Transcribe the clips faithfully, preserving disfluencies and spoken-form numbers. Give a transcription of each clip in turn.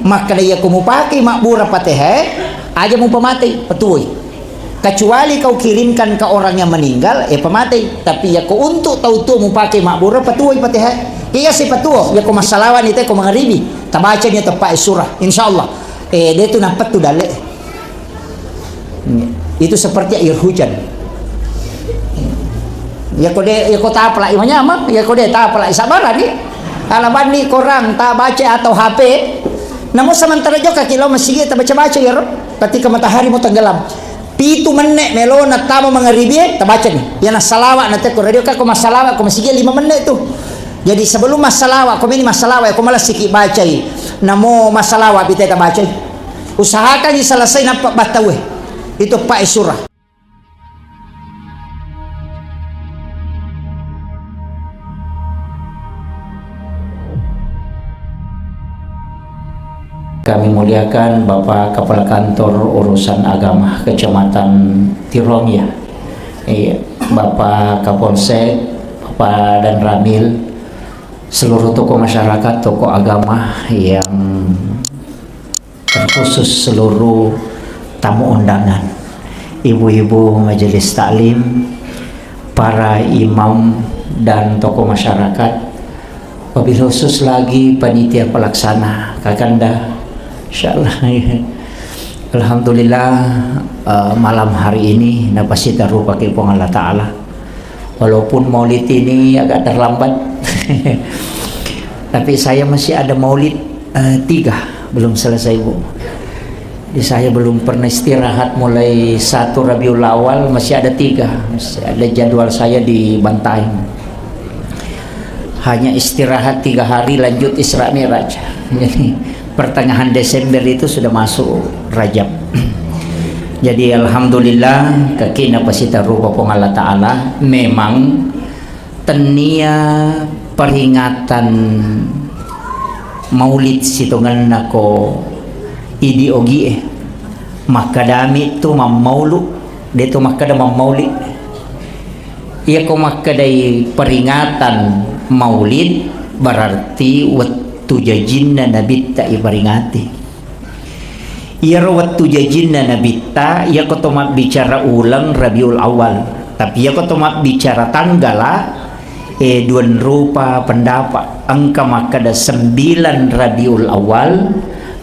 Makkeda, iyako mupakei mabbura Fatihah, aja mupamatei, patuoi. Kecuali kau kirimkan ke orang yang meninggal, eh, pamatei. Tapi iyako untuk tau tuo mupakei mabbura, patuoi Fatihah. Iya si patuo, iyako massalawa ni te ko mangaribi, tabacani teppa surah, insyaallah. Eh, de tu napettu dalle. Itu seperti air hujan. Iyako de, iyako tapalai manyameng, iyako de tapalai sabarani. Ala banni korang tabaca atau H P. Namo sementara jokka ki lao masigi tabaca-baca iyaro. Ketika matahari mau tenggelam. Pitu menne melona tama mangaribi, tabacani. Iyana salawa na te ko radio ka ko massalawa ko masigi lima menne tu. Jadi sebelum massalawa, ko meni massalawa, ko malessiki bacai. Namo massalawa bite tabacai. Usahakan selesai nappa battaue. Itu pae surah. Kami muliakan Bapak Kepala Kantor Urusan Agama Kecamatan Tiromia, eh, Bapak Kapolsek, Bapak Danramil, seluruh tokoh masyarakat, tokoh agama yang terkhusus seluruh tamu undangan, ibu-ibu majelis taklim, para imam dan tokoh masyarakat, wabil khusus lagi panitia pelaksana Kakanda. Insyaallah, alhamdulillah, eh, malam hari ini napasita rupa ke Puang Allah Ta'ala. Walaupun maulid ini agak terlambat, tapi saya masih ada maulid, eh, tiga, belum selesai, Bu. Jadi saya belum pernah istirahat mulai satu Rabiul Awal, masih ada tiga. Masih ada jadwal saya di Bantaeng. Hanya istirahat tiga hari, lanjut Isra Mi'raj. Jadi pertengahan Desember itu sudah masuk Rajab. Jadi alhamdulillah, kekina pasita rupa Puang Allah Ta'ala. Memang tennia peringatan maulid sitongenna ko idi ogie. Makkedami tu mammaulu, de tu makkeda mammauli. Iyako makkedai peringatan maulid, berarti wettu jajinna nabitta iperingati. Iyaro wettu jajinna nabitta, iyako to mabbicara uleng Rabiul Awal. Tapi iyako to mabbicara tanggala, eh, duan rupa pendapat. Engka makkeda sembilan Rabiul Awal,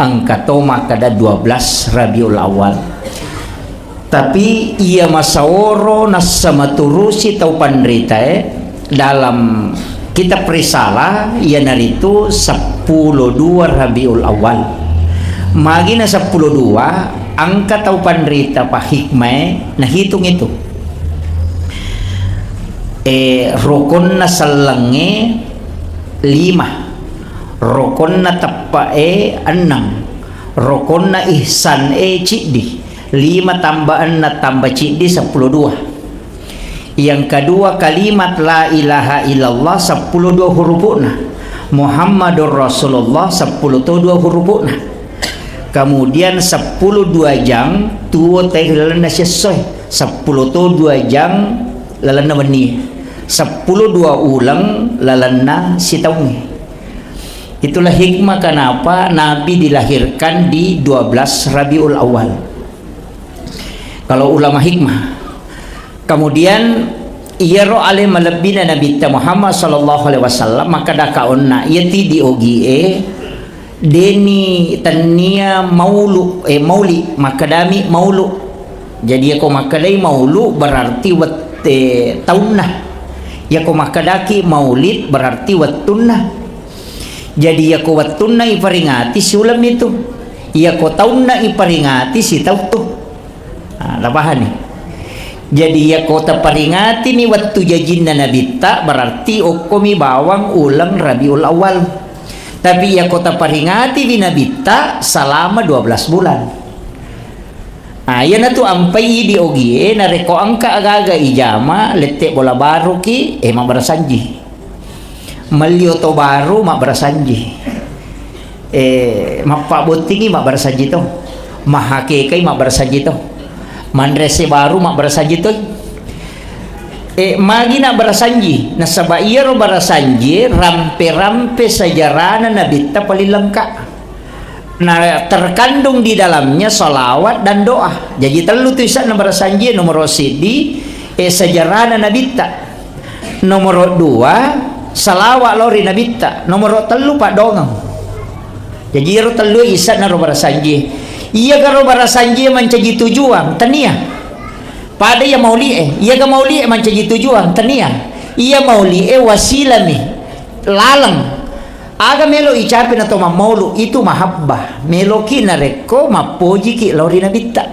engka to makkeda dua belas Rabiul Awal. Tapi iya masaoro nassa maturusi tau panritae dalam kitab Risalah, iyanaritu seppulo dua Rabiul Awal. Magina seppulo dua, engka tau panrita pahikmae nahitung itu. E, rukonna sellengnge lima, rukonna teppe'e enneng, rukonna ihsan e ciddi. Lima tambah enneng tambah ciddi seppulo dua. Yang kedua, kalimat la ilaha illallah seppulo dua hurupu'na. Muhammadur Rasulullah seppulo to dua hurupu'na. Kemudian seppulo dua jang tuo te lalenna siessoe. Seppulo to dua jang lalenna wennie. Seppulo dua uleng lalenna sitaungnge. Itulah hikmah kenapa Nabi dilahirkan di dua belas Rabiul Awal. Kalau ulama hikmah. Kemudian, iyaro ale malebbina Nabitta Muhammad sallallahu alaihi wasallam, makkeda kaonna, iya ti di ogie, deni tennia maulu, eh, mauli, makkedami maulu. Jadi, yako makkedai maulu, berarti wette taunna. Yako makkedaki maulid, berarti wettunna. Jadi, yako wettunna iperingati, siuleng mitu. Yako taunna iperingati, sitaung tu. Ah, tapahani? Jadi, yako taperingati mi wettu jajinna Nabitta, berarti okkomi bawang uleng Rabiul Awal. Tapi, yako taperingati mi Nabitta, selama dua belas bulan. Ah, iyanatu ampai idi ogie, narekko engka aga-aga ijama, lette bola baruki, eh, mabbarasanji. Melli oto baru, mabbarasanji. Eh, mappabbottingi, mabbarasanji to. Mahakekai, mabbarasanji to. Manre ese baru, mabbarasanji to. Eh, magi nabbarasanji? Nasaba iyaro barasanji, rampe-rampe sejarana Nabitta paling lengkap. Nah, terkandung di dalamnya salawat dan doa. Jadi, tellu tu isanna barasanjie, nomoro siddi, eh, sejarahna Nabitta. Nomoro dua, salawat lao ri Nabitta. Nomoro tellu, paddoangeng. Jadi, iyaro tellu isanna ro barasanjie. Iyagaro barasanjie mancaji tujuan, tania. Pada iya mauli'e, iyaga mauli'e mancaji tujuan, tania. Iya mauli'e wasilami, laleng. Aga melo icapi na to mammaulu, itu mahabbah. Meloki narekko mappojiki lao ri Nabitta.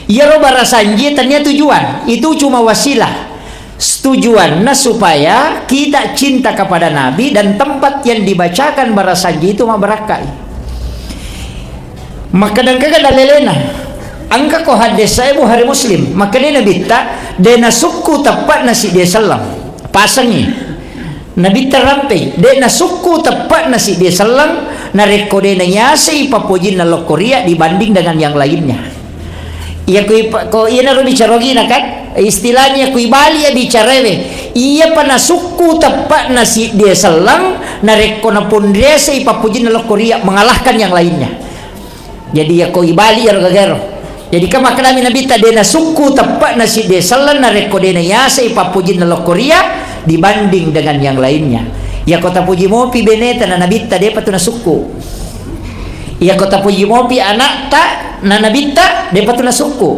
Iyaro barasanjie tania tujuan, itu cuma wasilah. Tujuanna supaya kita cinta kepada Nabi dan tempat yang dibacakan barasanjie itu mabbarakkai. Makkeda engkaga dalelena? Engka ko haddesae Bukhari Muslim, makkeda Nabitta, de nasukku teppa'na siddi selleng. Pasengi. Nabitta rampei, de nasukku teppa'na siddi selleng, narekko de naiasei pappojinna lokkoria dibanding dengan yang lainnya. Iya kui pa-, ko iyanaro bicara ogina kan? Istilahnya kui bali ya bicarawe. Iyapa nasukku teppa'na siddi selleng, narekko naponriasei pappojinna lokkoria mengalahkan yang lainnya. Jadi, yakko ibali iyaro gagaro. Jadi, kan makkedami Nabitta, de nasukku teppa'na siddi selleng narekko de naiasei pappojinna lokkoria dibanding dengan yang lainnya. Yakko tapuji mopi beneta na Nabitta, depa tu nasukku. Yakko tapuji mopi anakta na Nabitta, depa tu nasukku.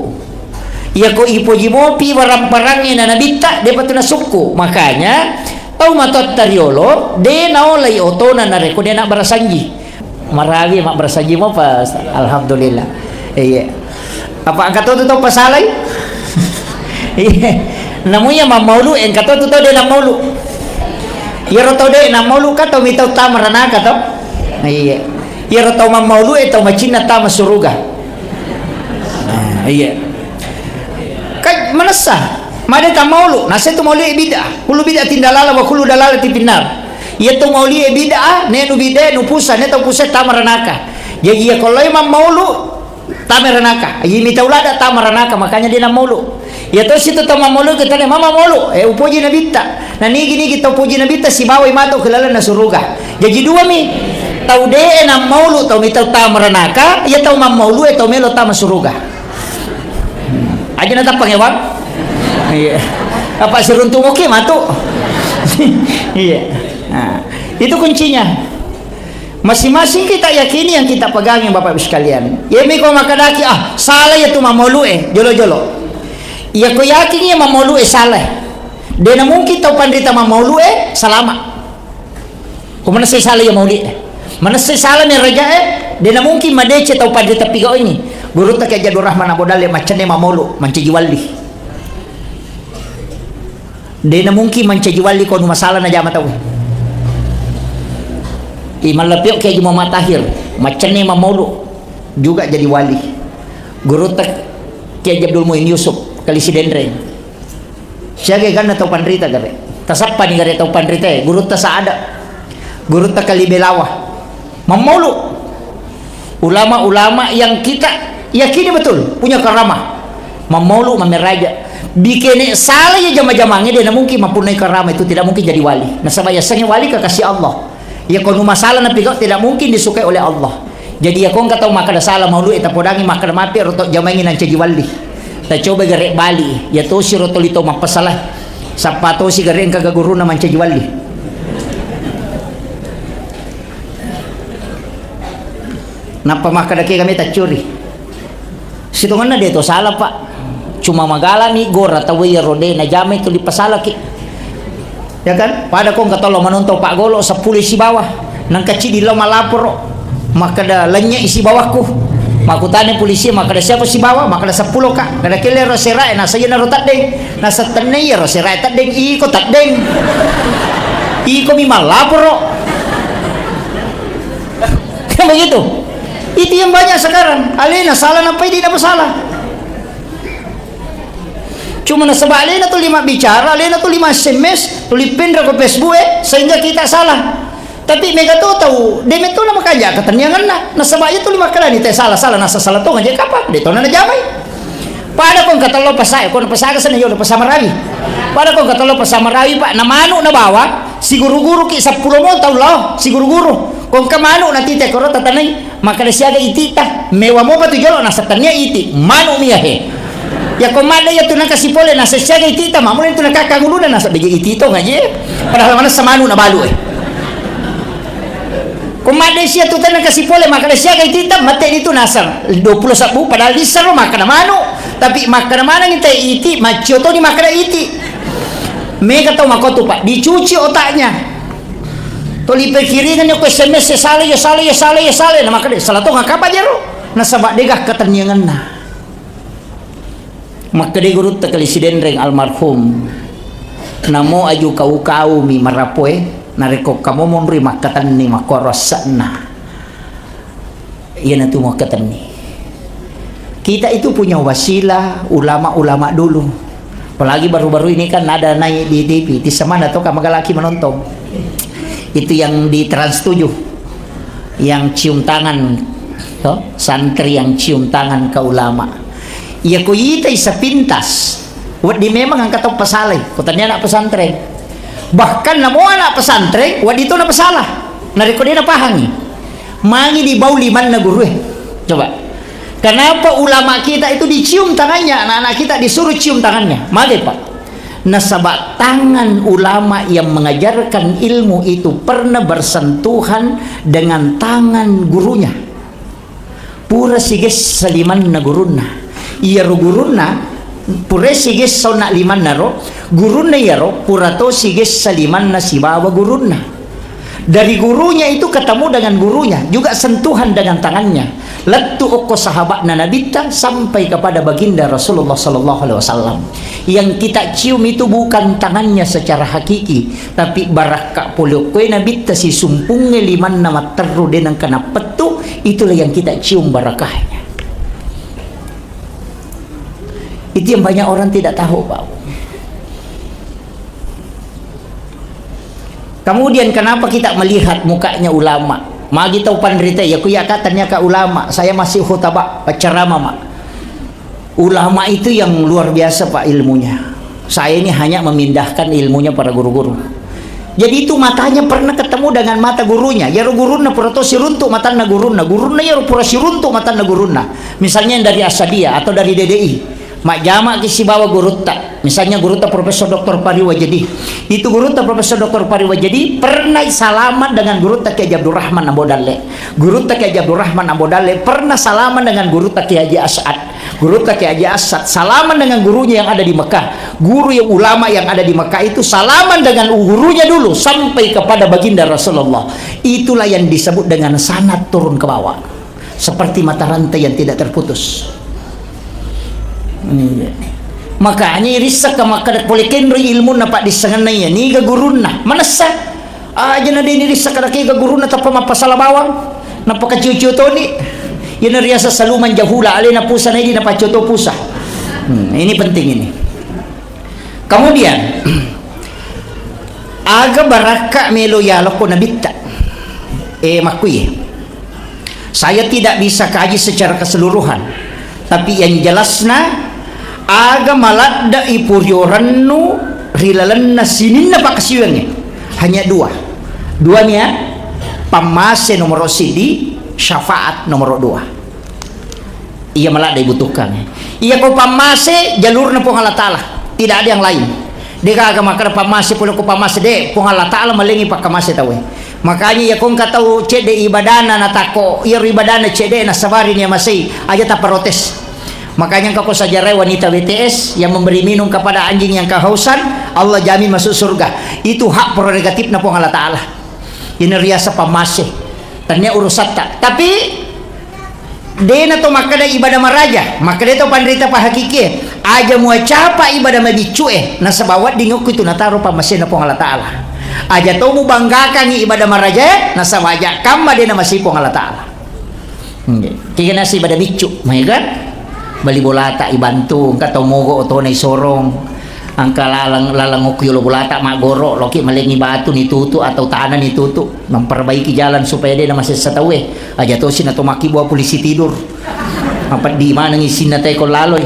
Yakko ipoji mopi warang-parangnge na Nabitta, depa tu nasukku. Makanya, tau matoatta riolo, de naolai otona narekko de nabbarasanji. Marawi mabbarasanji mopa, alhamdulillah. Iya. Apa engka to tu tau pasalai? Iya. Namu iya mammaulu, engka to tu tau de nammaulu. Iyaro tau de nammaulu ka tau mitau tama ranaka to? Iya. Iyaro tau mammaulu e tau macinna tama suruga. Nah, iya. Kan manessa, made tammaulu, nasa tu maulu e bid'ah. Kullu bid'atin dalalah wa kullu dalalatin finnar. Iya tu mauli e bid'ah, ne nu bid'ah, nu pusa, ne tau pusa tama ranaka. Jadi iya ko lao mammaulu, tama ranaka. Iya mitau lada tama ranaka, makanya de nammaulu. Iya to situ tau mammaulu kita ne mama maulu, eh, upoji Nabitta. Na nigi-nigi tau poji Nabitta sibawai mato ke lalenna suruga. Jadi dua mi, tau de nammaulu, tau mitau tama ranaka, iya tau mammaulu, eh, tau melo tama suruga. Aja na tappang ya, Bang? Iya. Apa siruntu oke matu? Iya. Nah, itu kuncinya. Masing-masing kita yakini yang kita pegangi, Bapak Ibu sekalian. Ya, mi ko makadaki, ah, salah ya tu mamolu e, jolo-jolo. Ya ko yakin ya mamolu e salah. Dena mungkin tau panrita mamolu e salama. Ko manessai sala iya mauli e. Manessai sala mi raja e, dena mungkin madeceng tau panrita pigau ini. Gurutta Kiai Jadul Rahman Abu Dalle maccenne mamolu, mancaji walli. Dena mungkin mancaji walli ko nu masala najama tau. I mallapio Kiai Haji Muhammad Tahir, maccenne mamolu juga jadi wali. Gurutta Kiai Haji Abdul Muin Yusuf, Kali Sidenreng. Siaga ganna tau panrita gare. Tasappani gare tau panrita e, gurutta Saada, gurutta Kalibelawa. Mammaulu. Ulama-ulama yang kita yakini betul punya karamah. Mammaulu, mammeraja. Bikene sala ya jama-jamange, dena mungkin mampunnai karamah itu, tidak mungkin jadi wali. Nasaba yasengnge wali kekasih Allah. Iya ko nu masala napigau tidak mungkin disukai oleh Allah. Jadi iya ko engka tau makkeda sala maulu e tapodangi makkeda mapi ro tau jamaingi nancaji walli. Tacoba gare bali, iya tosi ro toli tau mappasala. Sappa tosi gare engka gaguruna mancaji walli. Nappa makkeda ke kami taccuri. Sitongenna de to sala, Pak. Cuma magalami gora tau iyaro de najamai tuli pasalaki. Ya kan? Pada ko engka tolo manontong Pak Golo seppulo sibawa. Nangka cidi lo malaporo. Makkeda lennye sibawakku. Makkutana polisi makkeda siapa sibawa? Makkeda seppulo, Kak. Kada kelle ro serae nasa iyana ro teddeng. Nasa tenne iyaro serae teddeng, iko teddeng. Iko mi malaporo. Kan begitu? Itu yang banyak sekarang. Alena salah, nampai dia dapat salah. Cuma nasaba alena tuli mabbicara, alena tuli ma S M S, tuli penra ko Facebook e, sehingga kita salah. Tapi mega to tau, de metto na makanja ketennianganna. Nasaba iya tuli makkalani te salah, salah, nasa salah tongeng je kapang, de tona najamai. Pada ko engka tello pasae, ko na pasaga sana yo na pasa Marawi. Pada ko engka tello pasa Marawi, Pak, na manu na bawang, Siguru-guruki seppulo mo taung lao, siguru-guru. Ko engka manu' natite koro tatanai, makkeda siaga iti'ta, mewa mopa tu jolo, nasaba tennia iti', manu' mi iya he. Iya ko madde iya tu nakasi pole, nasaba siaga iti'ta, mammula tu nakakang uluna, nasaba beje iti' to ngaji. Padahal manessa manu' nabalu' e. Ko madde sia tu tena kasi pole, makkeda siaga iti'ta, mate ditu naseng. Dua puluh sabbu, padahal dissero makkeda manu'. Tapi makkeda maneng ite iti', maccio toni makkeda iti'. Mega tau makotu, Pak, dicuci otaknya. Toli pikiringan ko S M S, ya salah, ya salah, ya salah, ya salah. Nah, makkeda salah to ngakapa jero? Nasaba dega ketenniangenna. Makkeda gurutta Kali Sidenreng almarhum, namo aju kau-kaumi marapoe, narekko kamo monri makkatenni makkoro asse'na. Iyanatu makkatenni. Kita itu punya wasilah ulama-ulama dulu. Apalagi baru-baru ini kan ada naik di T V, di semana to kamagalaki menonton. Itu yang di Trans tujuh, yang cium tangan, to? Santri yang cium tangan ke ulama. Iya ko itai sepintas, wedding memang engka tau pasalai, ko tania anak pesantren. Bahkan namo anak pesantren, wedding to napasala. Narekko de napahangi, mangi dibau limanna gurue. Coba. Kenapa ulama kita itu dicium tangannya, anak-anak kita disuruh cium tangannya? Magai, Pak. Nasaba tangan ulama yang mengajarkan ilmu itu pernah bersentuhan dengan tangan gurunya. Pura sigessa limanna gurunna. Iyaro gurunna, pura sigessa onna limanna ro, gurunna iyaro pura to sigessa limanna sibawa gurunna. Dari gurunya itu ketemu dengan gurunya, juga sentuhan dengan tangannya. Lettu okko sahabatna Nabitta sampai kepada baginda Rasulullah sallallahu alaihi wasallam. Yang kita cium itu bukan tangannya secara hakiki, tapi barakka pole okkoe Nabitta sisumpungnge limanna matterru de nengka nappettu, itulah yang kita cium barakahnya. Itu yang banyak orang tidak tahu, Pak. Kemudian kenapa kita melihat mukanya ulama? Magi tau panrita, ya ku ya katanya ka ulama, saya masih khutbah, penceramah, Mak. Ulama itu yang luar biasa, Pak, ilmunya. Saya ini hanya memindahkan ilmunya para guru-guru. Jadi itu matanya pernah ketemu dengan mata gurunya. Yaro gurunna pura to siruntuk matanna gurunna. Gurunna yaro pura siruntuk matanna gurunna. Misalnya yang dari Asadiyah atau dari D D I. Majjama ki sibawa gurutta. Misalnya gurutta Profesor Doktor Pari Wajedi. Itu gurutta Profesor Doktor Pari Wajedi pernah salaman dengan gurutta Kiai Haji Abdurrahman Ambo Dalle. Gurutta Kiai Haji Abdurrahman Ambo Dalle pernah salaman dengan gurutta Kiai Haji As'ad. Gurutta Kiai Haji As'ad salaman dengan gurunya yang ada di Mekah. Guru yang ulama yang ada di Mekah itu salaman dengan gurunya dulu sampai kepada baginda Rasulullah. Itulah yang disebut dengan sanad turun ke bawah. Seperti mata rantai yang tidak terputus. Iya. Makanya irissaka makkeda pole kenroi ilmunna paddissengenna iya, niga gurunna. Manessa. Aja na deni rissaka dakega gurunna tappa mappasala bawang. Nappa kaciu-ciu toni. Iyana riaseng saluman jahula, alena pusa naidi napaccio to pusa. Hmm, ini penting ini. Kemudian, aga barakka melo yalokko nabitta. Eh, makkui. Saya tidak bisa kaji secara keseluruhan, tapi yang jelasna, aga maladde'i puriorennu ri lalenna sininna pakkasiwiangnge. Hanya dua. Dua nia, pammase nomoro siddi, syafaat nomoro dua. Iya maladde ibutuhkan. Iya ko pammase jalurna Puang Allah Ta'ala. Tidak ada yang lain. De gaga makkeda pammase pole ko pammase, de, Puang Allah Ta'ala malengi pakkamase tauwe. Makanya iya ko engka tau cedde ibadana natakko, iyaro ibadana cedde nasabari nia masei, aja taprotes. Makanya engka ko sajarai wanita W T S yang memberi minum kepada anjing yang kehausan, Allah jamin masuk surga. Itu hak prerogatifna Puang Allah Ta'ala. Ini riasa pammase. Tania urusatta. Tapi dena to makkeda ibadah maraja, makkeda to panrita pahakikie, aja muacapa ibadah mabiccu e, nasaba wedding okko itu nataro pammasena Puang Allah Ta'ala. Aja to mubanggakangi ibadah maraja e, nasaba aja kamma dena masih Puang Allah Ta'ala. Nggih. Kigana si ibadah biccu, mai kan? Bali bolata ibantu, engka tau mogo otona isorong. Engka laleng, laleng okko yolo bolata maggoro, loki malengi batu nitutu atau tanah nitutu, memperbaiki jalan supaya de namasessa tauwe. Aja tosi na to makkibua polisi tidur. Mapeddi maneng isinna teko laloi.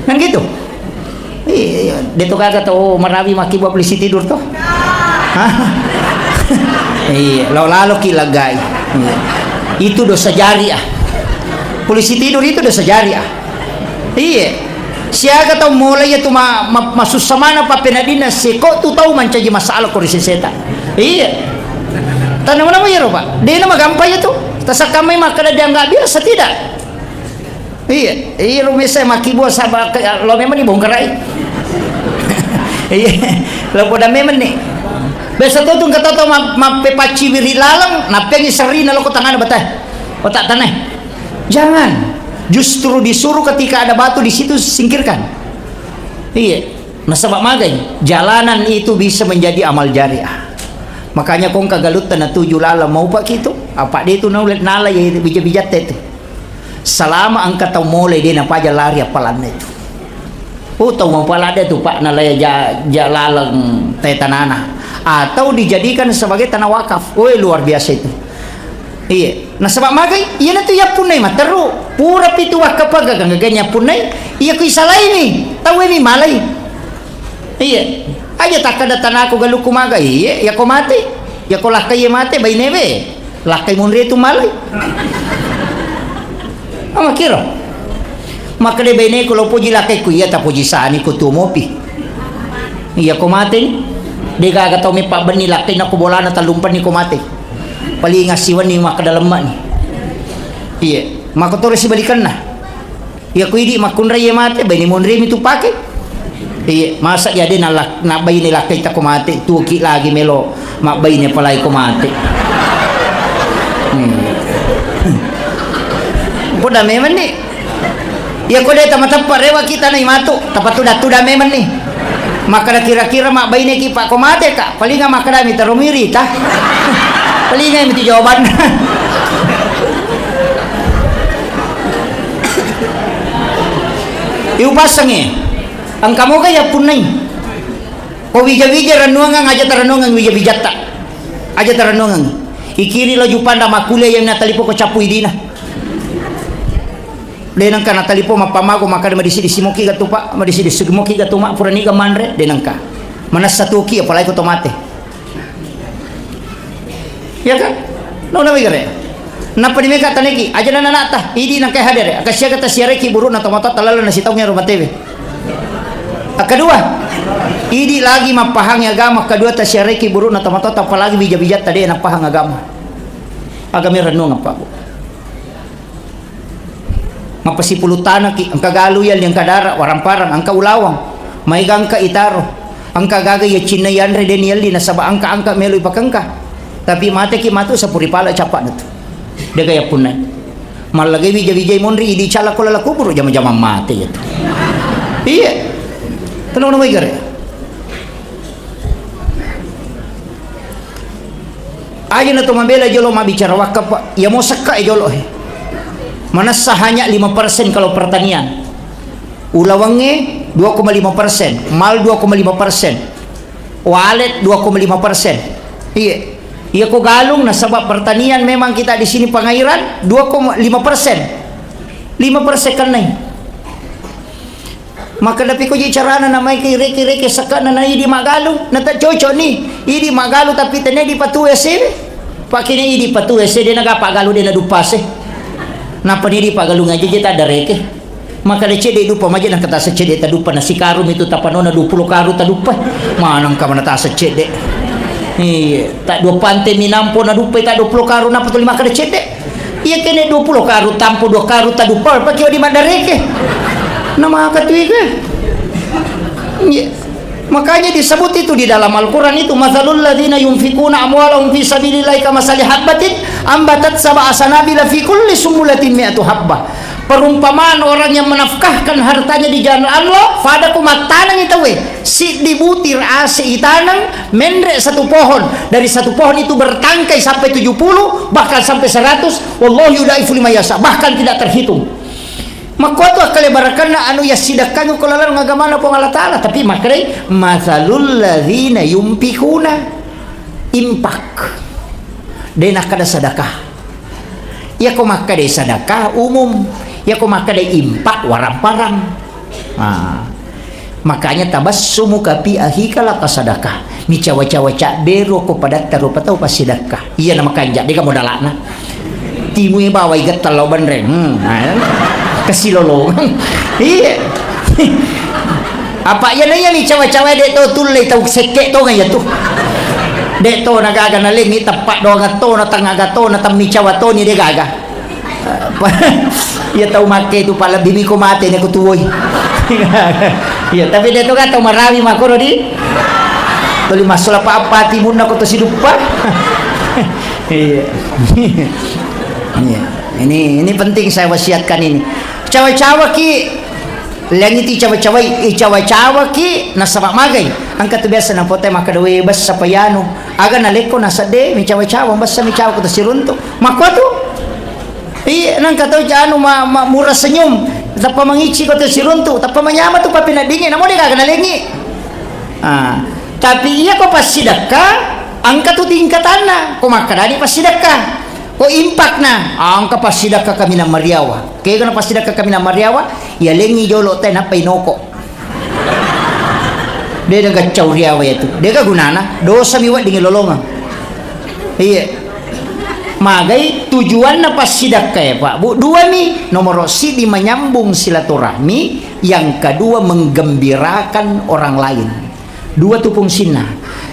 Kan gitu? Iya, de to gaga tau marawi makkibua polisi tidur to. Iya, lao laloki laggai. Iya. Itu dosa jariah. Polisi tidur itu dosa jariah. Iya. Siaga tau mulai itu ma-, ma-, masussa mana pappeneddinna seko tu tau mancaji masalah ko ri seseta. Iya. Tanna mana iyaro, Pak? Dena magampa iya tu. Tasakkamai makkeda dianggap biasa, tidak. Iya, iya, rumesa makkibua saba ke, lo memang dibongkarai. Iya, lo poda memang ni. Biasa tu tu kata tu ma-, mappepacci wiri laleng, nappengi serina lo ko tangana batai. Otak tanah. Jangan. Justru disuruh ketika ada batu di situ singkirkan. Iya. Nasaba magai, jalanan itu bisa menjadi amal jariah. Makanya kong kagalutta natuju laleng mau pak itu, apa dia itu nala nala ya bija-bijatta itu. Selama engka tau mulai dia napaja lari appalanna itu. Oh, tau mapalada tu, Pak, nalai ja-, ja laleng te tanana. Atau dijadikan sebagai tanah wakaf. Oh, luar biasa itu. Iya. Nasaba magai, iyanatu yappunnai matteru. Pura pitu wakkapaga ganggaga yappunnai, iya ku isalaini, tauwe mi malai. Iya. Aja takkada tanaku galukku maga, iya, yako mate. Yako lakkai mate, bainewe. Lakkai munri tu malai. Ama kiro. Makkeda baineku lo poji lakkaiku, iya tapoji sani ku tuo mopi. Iya ko mate ni. Degaga tau meppa benni lakkai nako bolana tallumpanni ko mate. Paling assiwenni makkeda lemmani. Iya. Mako toro sibalikanna. Iya ko idi makkunrai iya mate, baine monremi tu pake. Iya, masa jadi nalak-, nabbaine lakkai tako mate, tuoki lagi melo mabbaine palai ko mate. Hmm. Poda memang ni. Iya ko de tamateppa rewa kita nai matu, tapatuda-tuda memang ni. Makkeda kira-kira mabbaine ki pak ko mate ka, palinga makkeda mi tero miri ta. Palinga mi tu jawabanna. Iupassangngi, engka moga yappunnai. Ko wija-wija rennuangang, aja tarennuangang wija-wijatta. Aja tarennuangang. Ikiri lo jupanra makkuliah yang natalipo ko cappu idina. De nengka natalipo mappamago makkeda madisi-disi moki gatu pak, madisi-disi moki gatu mak, purani ga manre, de nengka. Manessa tuki apalagi ko to mate. Iya kan? Nona wigare. Nappa di meka taneki, aja nana nata, idi nangkai hadere, aka siaga ta siareki burukna tomatoatta lalenna sitaungnge ro matewe. Akkadua, idi lagi mappahangi agama, akkadua ta siareki burukna tomatoatta, apalagi bija-bijatta de napahang agama. Agama rennuang apa, Bu? Mappasipulung tanaki, engka galu yalli, engka dara, waramparang, engka ulawang, maega engka itaro, engka gaga iya cinna yanre de niyalli nasaba angka-angka melo ipakengka. Tapi mateki matu sapuri pala capakna tu. Dega yappunnai. Mallagai wija-wijai monri idi cala ko lala kuburu jama-jama mate iya tu. Iya. Tenang nama igare. Aja na to mabela jolo mabbicara wakaf, Pak. Iya mo sekka e jolo, he. Manessa hanya lima persen kalau pertanian. Ulawengnge dua koma lima persen, mal dua koma lima persen, walet dua koma lima persen. Iya. Iya ko galung nasaba pertanian memang kita di sini pengairan dua koma lima persen. Lima persen kennai. Makkeda pi ko ji carana namai ki reke-reke sekkana na idi maggalung, na tak cocok ni. Idi maggalung tapi tenne di patu S E. Pakene idi patu S E de naga paggalung de na duppa S E. Nappa ni di paggalung aja je tak ada reke. Makkeda cedde duppa maje na kata secedde ta duppa na sikaru mitu tapanona dua puluh karu ta duppa. Maneng ka mana ta secedde. Iya, tak dua pante minampo na duppa tak dua puluh karu napa tuli makkeda cedde. Iya kene dua puluh karu tampo dua karu ta duppa pake di maddareke. Nama katu ike. Iya. Makanya disebut itu di dalam Al-Quran itu, "Matsalul ladzina yunfikuna amwalahum fi sabilillahi kamasali habbatin ambatat sab'a sanabila fi kulli sumbulatin mi'atu habbah." Perumpamaan orang yang menafkahkan hartanya di jalan Allah, pada ku mattaneng itu we, siddi butir ase itaneng, menre satu pohon, dari satu pohon itu bertangkai sampai tujuh puluh, bahkan sampai seratus, wallahu yudaifu liman yasha, bahkan tidak terhitung. Makkuatu akkalebarakkanna anu yassidakkangi ko laleng agamana Puang Allah Ta'ala, tapi makkedai, "Matsalul ladzina yunfikuna," impak. De nakkeda sedekah. Iyako makkedai sedekah umum, iyako makkedai impak warang-parang. Ah. Makanya tabassumuka fi akhika laka sadaqah. Mi cawa-cawa cabberu ko padatta rupa tau passidekka. Iya na makanja, dega modalana. Timui bawai getta lao banreng. Hmm, nah, ya. Kesilolongang. Iya. Apa iya na iya mi cawa-cawa de to tulle tau sekke to ngaya tu. De to na gaga na lengi tepat doang to na tengah gato na temmi cawa to ni de gaga. Iya tau makke tu palebbi mi ko mate ne ko tuwoi. Iya, tapi de to ga tau marawi makoro di. Tuli massola pa apa timunna ko to siduppa. Iya. Iya. Ini ini penting saya wasiatkan ini. Cawa-cawa ki Lengiti cawa-cawai, icawa-cawaki nasaba magai. Engka tu biasa napotai makkeda, "We, bessa pa yanu." Aga nalekko nasedde, micawa-cawa, bessa micawa ko to siruntu. Makko tu. Iya, nangka tau anu ma, ma, murah senyum, tappa mangicci ko to siruntu, tappa manyama tu papeneddingi, namo de gaga nalengi. Ah, tapi iya ko passidekka, engka tu tingkatanna. Ko makkedani passidekka. Ko impakna, engka passidekka kaminang mariawa. Kega na passidekka kaminang mariawa, yalengi jolo te nappa inoko. De gaga cauriawa itu. Dega gunana, dosa mi wedding lolongeng. Iya. Magai tujuanna passidekka ya, Pak Bu. Dua mi, nomor sidi menyambung silaturahmi, yang kedua menggembirakan orang lain. Dua tu fungsinna.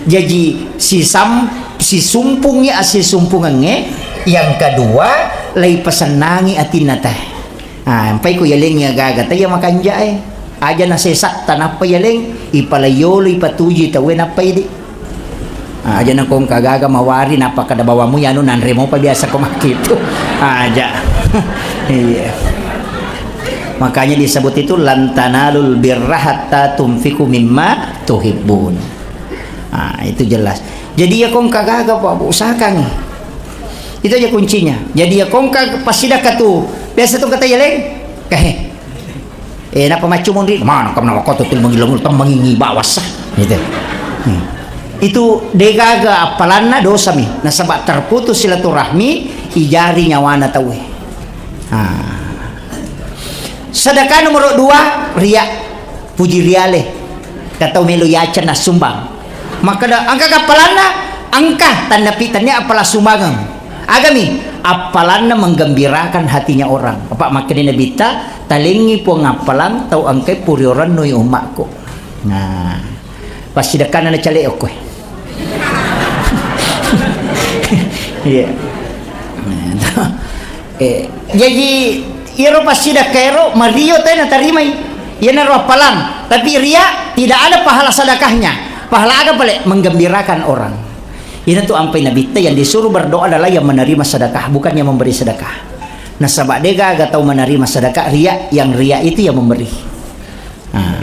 Jaji sisam-, sisumpungngi assisumpungengnge, yang kedua lai pesennangi atinna teh. Ah, empai ku yalengi agaga teh ya makanjae. Aja na sesa tanappa yaleng, ipalaiolo ipatuju tauwe nappa idi. Ah, aja na kongka gaga mawari nappa kada bawamu yanu nanre mopa biasa ko makkitu. Aja. Iya. Makanya disebut itu, "Lan tanalul birra hatta tunfiqu mimma tuhibbun." Ah, itu jelas. Jadi ya kongka gaga, Pak Bu, usahakan. Itu aja kuncinya. Jadi ya kongka passidekka tu. Biasa tu kata ya, Leng. Eh. Eh, napa maccu monri? Mana kamu nama kau tuh mengilmu tembangi bawasa. Gitu. Hmm. Itu degaga appalanna dosa mi. Nasaba terputus silaturahmi, ijari nyawana tauwe. Ah. Sedekah nomor dua, ria, puji riale. Katau melo yacan nassumbang. Makkeda, engka kappalanna, engka tannapi tannia appala sumbangeng. Agami, appalanna menggembirakan hatinya orang. Apa makkeda Nabitta, talengi puang appalang tau engkai puriorennu ummakku. Nah, passidekkanna nacale okko. Iya. Eh, jaji, iyaro passidekka ero mario te natarimai. Iyanaro appalang, tapi ria tidak ada pahala sedekahnya. Pahala aga pale? Menggembirakan orang. Iyanatu ampai Nabitta yang disuruh berdoa adalah yang menerima sedekah, bukan yang memberi sedekah. Nasaba degaga tau menerima sedekah ria, yang ria itu yang memberi. Nah,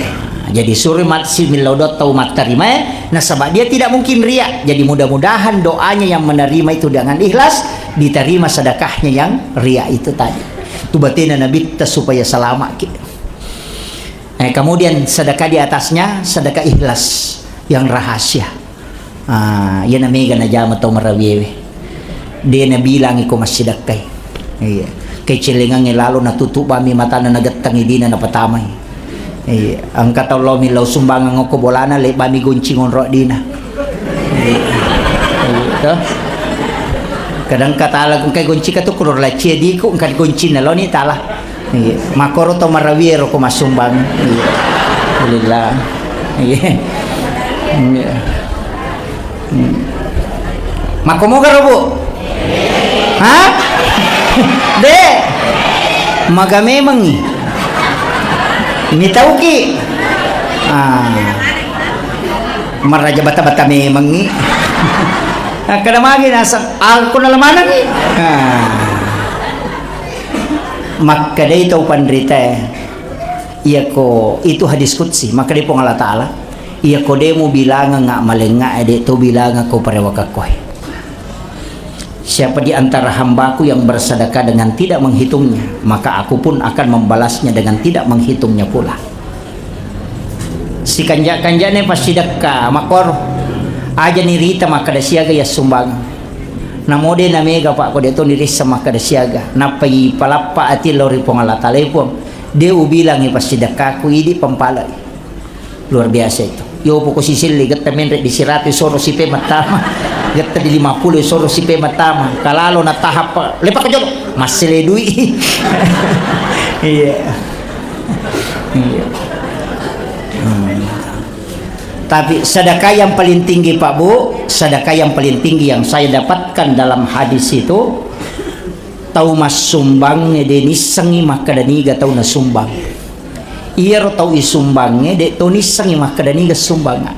jadi suri mat-, si millau doa tau mattarimae, nasaba dia tidak mungkin ria. Jadi mudah-mudahan doanya yang menerima itu dengan ikhlas, diterima sedekahnya yang ria itu tadi. Tu batena Nabitta supaya selamat ki. Eh, kemudian sedekah di atasnya, sedekah ikhlas yang rahasia. Ah, iyana mega najama tau marawiewe. De nabilangi ko massidekkai. Iya. Kecelengangnge lalo natutup bami matana nagettangi dina napatamai. Iya. Engka tau lao millau sumbangan okko bolana, le bami goncing onro dina. Iya. Iya, toh. Kadang katala engka goncika tu kuro lacie diku engka goncina laoni tala. Iya, makkoro to marawie ro ko massumbang. Iya. Alhamdulillah. Iya. Iya. Hmm. Makkomoga ro, Bu? Hah? De. Maga memengi. Mitauki. Ah. Maraja bata-bata memengi. Akkada magi naseng, aku nalamanangi. Ah. Makkedai tau panritae, iyako itu hadis qudsi, makkedai Puang Allah Ta'ala, iyako de mubilangeng ammalengnga'e, de to bilangekko parewakekkoe. Siapa di antara hambaku yang bersedekah dengan tidak menghitungnya, maka aku pun akan membalasnya dengan tidak menghitungnya pula. Sikanja-kanjane passidekka makkoro. Aja nirita makkeda siaga yassumbang. Namo de namega, Pak, ko de to nirissa makkeda siaga. Nappa ipalappa ati lao ri Puang Allah Taala, "E Puang, de ubilangi passidekkaku, idi pampalai." Luar biasa itu. Yo poko sisilli getta menre di siratu soro sipe matama. Getta di lima puluh soro sipe matama. Kalalo na tahap lepa ko jolo. Massele dui. Iya. Iya. Hmm. Tapi sedekah yang paling tinggi, Pak Bu, sedekah yang paling tinggi yang saya dapatkan dalam hadis itu, tau massumbang de nissengi makkeda niga tau nasumbang. Iyaro tau isumbangnge, de' to nissengngi makkeda niga sumbanga.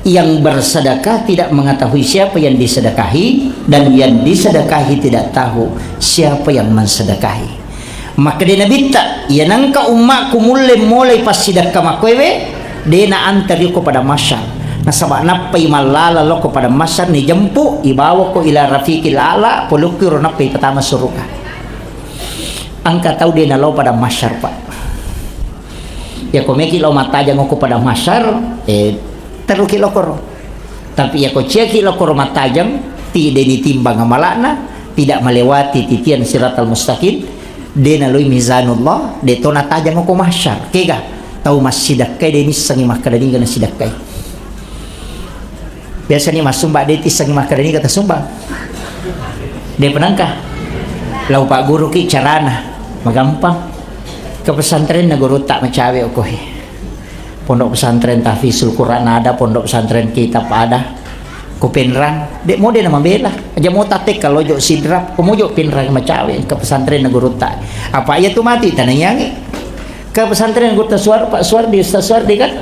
Yang bersedekah tidak mengetahui siapa yang disedekahi, dan yang disedekahi tidak tahu siapa yang mensedekahi. Makkeda Nabitta, iya nengka ummakku mulle molai passidekka makkoewe, de' na antar yoko pada masyar. Nasaba nappai mallala loko pada masyar, ni jempu, ibawako ila rafiqil a'la, polukki ro nappai patama suruga. Engka tau de' nalao pada masyar, Pak. Yako meki lao mattajang ko pada masyar, eh, teruki lokoro. Tapi yako ciaki lokoro mattajang, ti de' nitimbang amala'na, tidak melewati titian siratal mustaqim, de' naloi mizanullah, de' to natajang ko masyar. Kega, tau massidekkai de' nissengi makkeda niga nasidekkai. Biasa ni massumba de' tissengi makkeda niga tasumbang. De' penengka. Lau pagguruki carana, magampang. Ke pesantren na gurutta macawe okohe. Pondok pesantren Tahfizul Quran ada, pondok pesantren kitab ada. Ko Penrang, de' mo de' na mabela. Aja mo tatek kalau jo Sidrap, ko mo jo Penrang macawe ke pesantren na gurutta. Apa iya tu mati tanah yangi. Ke pesantren Guru Suar, Pak Suardi, Ustaz Suardi kan?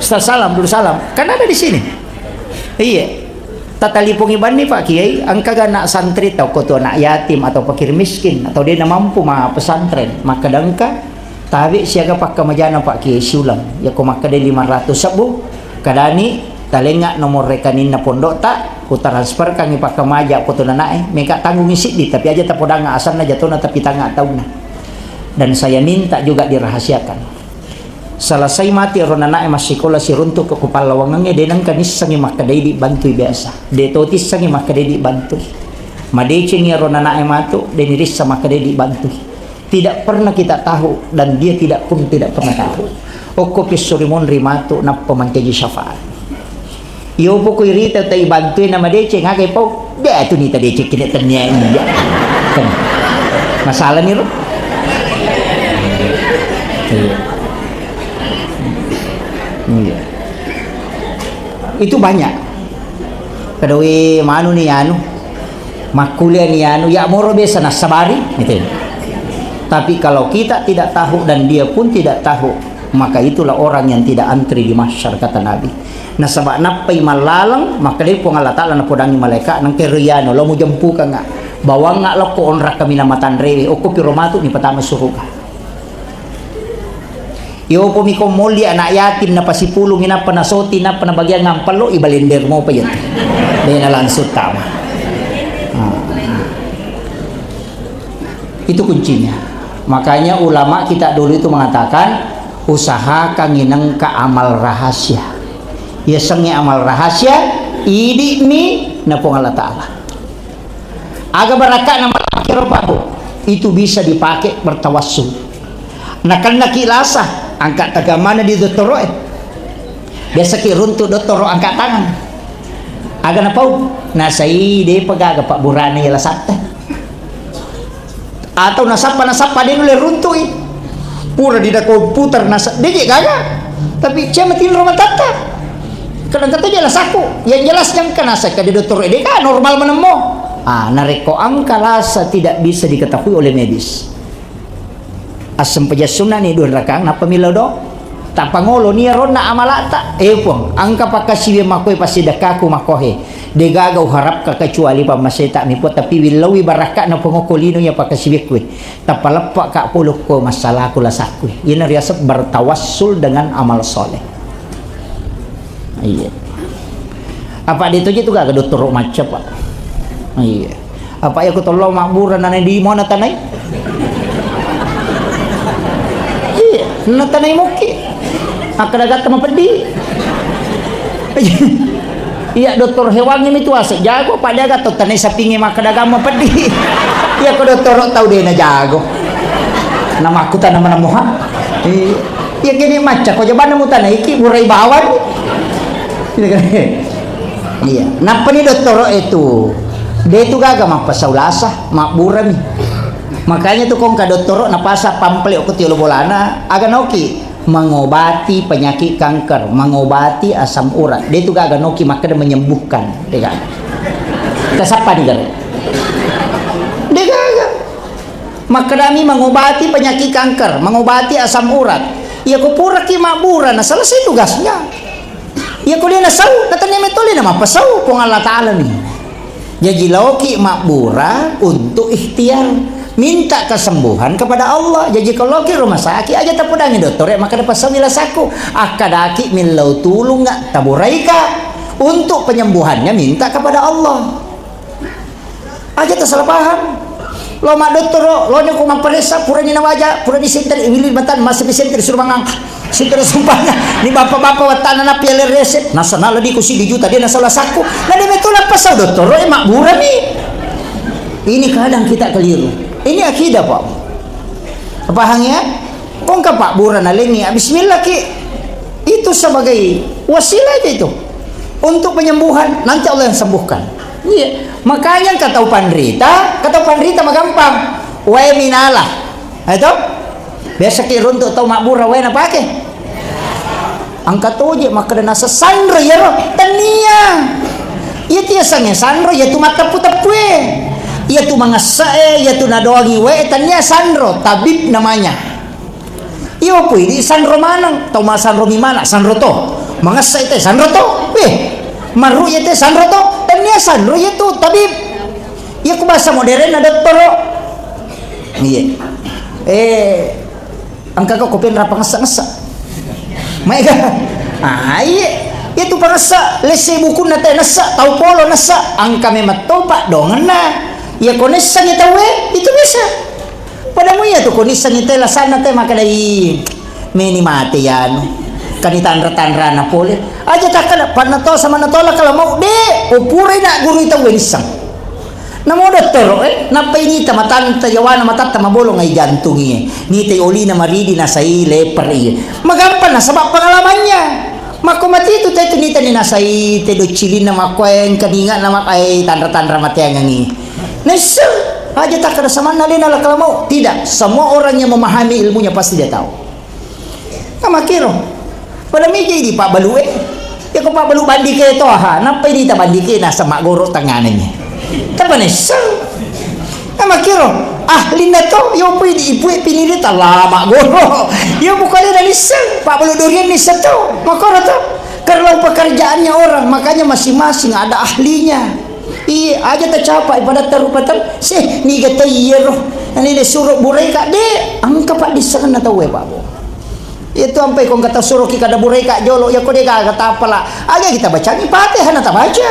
Ustaz Salam, Dul Salam. Kan ada di sini. Iya. Tatalipungi banni Pak Kiai, engka ga anak santri tau ko tu anak yatim atau fakir miskin atau de' namampu ma pesantren, makkeda engka tabe' siaga pakkamajana Pak Kiai siulang. Yako makkeda lima ratus sebbu, kadani talengnga nomor rekeninna pondokta, ku transferkangi pakkamaja ko tu nanae, meka tanggungi siddi, tapi aja tapodangnga asanna jatona tapi tangnga taunna. Dan saya minta juga dirahasiakan. Selesai mati ero nanae massikola siruntu ke kupallawangengnge, de' nengka nissengi makkeda idi bantui biasa. De' to tissengi makkeda idi bantui. Madecengi ero nanae matu, de' nirissa makkeda idi bantui. Tidak pernah kita tahu dan dia tidak pun tidak pernah tahu. Okko pissuri monri matu nappa mancaji syafaat. Iyo poko irita tai bantui na madeceng, aga ipau? De' tu nita deceng kini tennia iya. Kan. Masalah ni ro. Iya. Iya. Itu banyak. Kedawi manu ni anu. Makkuliah ni anu, ya moro biasa nassabari, gitu. Tapi kalau kita tidak tahu dan dia pun tidak tahu, maka itulah orang yang tidak antri di mahsyar, kata Nabi. Nasaba nappai mallaleng, makkedai Puang Allah Ta'ala napodangi malaika, nengke riano, lo mujempukengnga, bawangnga lokko onrak kaminang matanrewe, okko piro matu ni patama suruga. Iyopo miko molli anak yatim, napasipulungi, nappa nasoti, nappa nabagiang ampello, ibalender mopa iyatu. De' na langsung tama. Ah. Itu kuncinya. Makanya ulama kita dulu itu mengatakan, usahakan inengka amal rahasia. Yasengnge amal rahasia, idi'mi na Puang Allah Ta'ala. Aga barakka'na malakiro, Pak, Bu? Itu bisa dipakai bertawassul. Nakennaki lasa, angka tagamana di dottoro'e. Biasaki runtu dottoro angka tangan. Aga napau? Nasai depa gaga pabburana iya lasatta. Atau nasappa, nasappa de nulle runtui. Pura di da komputer nasa, de je gaga. Tapi cia matinro matatta. Kadang kata je lasaku. Yang jelas jangka nasa kade dottoro de ka normal menemmo. Ah, narekko angka lasa tidak bisa diketahui oleh medis. Assempajang sunnani dua rakang, nappa millau do. Tapangolo nia ronna amalata. Eh, Puang, angka pakkasiwi makkoe passidekkaku makkohe. De gaga uharapka kecuali pammaseta mi Puang, tapi willaui barakka'na Puang okko lino iya pakkasiwikkue. Tappa leppa ka pole ko massalaku lasakku. Iyana riaseng bertawassul dengan amal soleh. Iya. Apa de toje tu gaga dottoro macca, Pak? Iya. Apa iya ko tollo mabbura nana di mana tanai? Iya, na tanai mokki. Akkada gatta mapeddi. Iya, dokter hewangnge mi tu ase jago, pada gatta tanai sapingnge makkada gamma peddi. Iya ko dottoro tau de na jago. Namakkutana mana moha. Iya. Iya, kene macca ko jabanna mutanaiki burai bawang. Iya. Nappani dottoro itu. De tu gaga mappasau lasa, mabburami. Makanya tu kongka dottoro napasa pamflet ko tiolo bolana, aga noki mengobati penyakit kanker, mengobati asam urat. De tu gaga noki makkeda menyembuhkan. De gaga. Kasappa ni gare. De gaga. Makkedami mengobati penyakit kanker, mengobati asam urat. Iya ko puraki mabbura, na selesai tugasnya. Iya ko de nasau, na tania metto le na mappasau, Puang Allah Ta'ala ni. Jaji laoki mabbura untuk ikhtiar. Minta kesembuhan kepada Allah. Jaji ko laoki rumah sakit, aja tapodangi dottoro, makkeda pasau lasaku. Akkadaki millau tulung nggak taburaika untuk penyembuhannya minta kepada Allah. Aja tasalah paham. Lo maddottoro, lo ni ko mapparessa, purani nawaja, purani senter, wili matan, masih senter suruh mangang. Senter sumpahnya. Ni bapak-bapak wattana na piala resep. Nasana ledi ku sidi juta, de nasala sakku. Na de metto lappa sau dottoro, eh, mabburami. Ini kadang kita keliru. Ini akidah, Pak. Paham ya? Kongka pabbura nalengi, ah, bismillah ki. Itu sebagai wasilah itu. Untuk penyembuhan, nanti Allah yang sembuhkan. Iya. Makanya engka tau panrita, engka tau panrita magampang. Wae minala. Itu? Biasa ki runtuk tau mabbura wae napake. Engka toje makkeda nasa sanro iyaro. Tania. Iya tia sange sanro, iya tu matteppu-teppue. Iya tu mangesse'e, iya tu nadoangi wae, tania sanro, tabib namanya. Iyo, pui di sanro maneng, tau masanro mi mana, sanro to. Mangessa ite, sanro to. Weh, marru ite, sanro to. Tania sanro iya tu, tabib. Iya ku bahasa modern na dottoro. Iya. Eh, engka ko kopi nrapa ngessa-ngessa. Maega. Ah, iya. Iya tu pangessa, lesse bukunna te nessa, tau polo nessa, engka memang topa dongenna. Iya ko nessangi tauwe, itu bisa. Pada mu iya tu ko nissengi te lasanna te makkedai, meni mate yanu. Kani tanra-tanrana pole. Aja takkada, panna to sama na tola kala mau de, o pura ina guru tau nisseng. Namo dottoro, eh, nappa inita matanta yawana matatta mabolong ai jantung iye. Nitai olina maridi nasai leper iye. Magampang nasaba pengalamannya. Makko mati tu te tu nita ni nasai te doccilinna makko engka ninga nama ai tanra-tanra mateangengi. Nisseng, aja takkada samanna lena lakala mau. Tidak, semua orang yang memahami ilmunya pasti dia tahu. Namakiro. Pada miji di pabbalu e. Ya ko pabbalu bandike to aha, nappa ini ta bandike nasa maggoro tangananya. Tapa nisseng. Namakiro. Ahlinna to, yo pui di ipue piniri talama goro. Yo bukan ada nisseng, pabbalu durian nisseng to. Makoro to. Kalau pekerjaannya orang, makanya masing-masing ada ahlinya. Iya, aja tacapai pada terupatan. Seh, niga tau iyero. Ini de suro bureka de, engka paddissengenna tauwe, Pak Bu. Itu ampai kong kata suruh ki kada bureka jolo, ya ko de gaga tapala. Aja kita bacangi Fatihah na tabaca.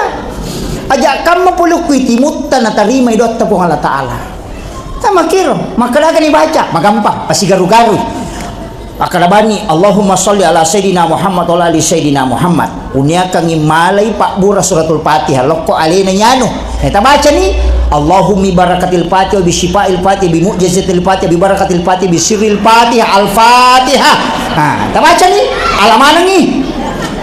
Aja kamma pulukku timutta na tarimai dotta Puang Allah Ta'ala. Tamakiro, makkadagani baca, magampang, pasigaru-garu. Akkalabani, Allahumma sholli ala Sayyidina Muhammad wa ala ali Sayyidina Muhammad. Uniakangi malai pabbura suratul Fatihah, lokko alena nyanu. Eh, tabacani, Allahumma barakatil Fatihah, bi syifail Fatihah, bi mu'jizatil Fatihah, bi barakatil Fatihah, bi sirril Fatihah, Al-Fatihah. Nah, tabacani, alamanangi.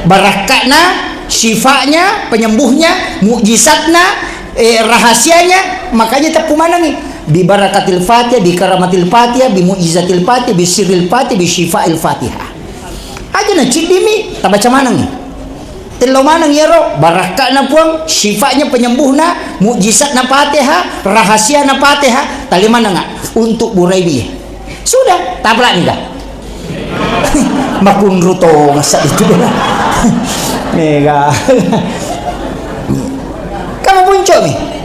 Barakka'na, syifa'nya, penyembuhnya, mukjizatna, eh, rahasianya, makanya teppu manangi. Bi barakatil Fatihah, bi karamatil Fatihah, bi mu'jizatil Fatihah, bi sirril Fatihah, bi syifail Fatihah. Aja na ciddimi, tabaca maneng. Tello maneng iyaro, barakka'na Puang, syifatnya penyembuhna, mukjizatna Fatihah, rahasiana Fatihah, tali manenga untuk buraiwi. Sudah, taplak nih dah. Makunru tongasa itu. Mega. Kamu puncak nih.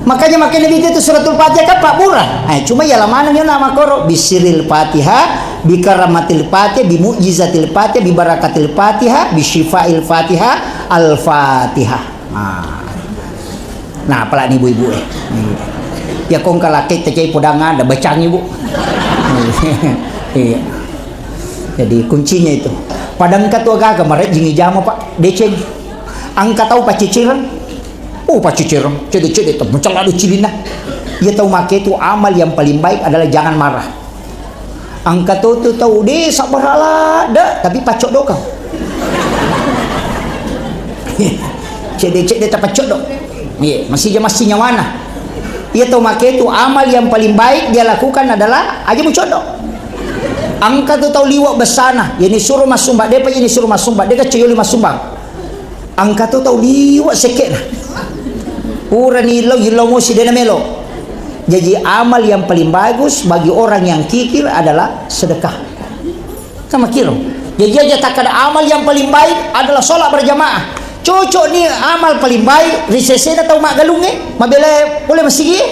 Makanya makin lebih itu suratul Fatihah kan Pak Burhan. Eh, cuma ya lamana nyona makoro bisiril Fatihah, bi karamatil Fatihah, bi mu'jizatil Fatihah, bi barakatil Fatihah, bi syifail Fatihah, Al-Fatihah. Nah. Nah, apalagi ibu-ibu eh. Ya kong kalake tecai podang ada bacang ibu. Iya. Jadi kuncinya itu. Padang katua gaga marejjing jama Pak deceng. Angka tau pacicirang. Oh, pacicirang, cedde-cedde tu, mencela do cilina. Ia tau make itu amal yang paling baik adalah jangan marah. Engka to tu tau de' sabbara' ladde', tapi paccoddo' kau. Cedde-cedde tapaccoddo'. Iya, masija massi nyawana. Iya to make tu amal yang paling baik dia lakukan adalah aja mucoddo'. Engka tu tau liwa' besana, yani suro massumba, de' pa yani suro massumba, de' ka coyoli massumbang. Engka to tau liwa' sekke'na. Purani illau, illau mosi de' namelo. Jaji amal yang paling bagus bagi orang yang kikir adalah sedekah. Kan makkiro. Jaji aja takkada amal yang paling baik adalah sholat berjamaah. Cocok ni amal paling baik ri sesena tau maggalungnge, mabela pole masigie.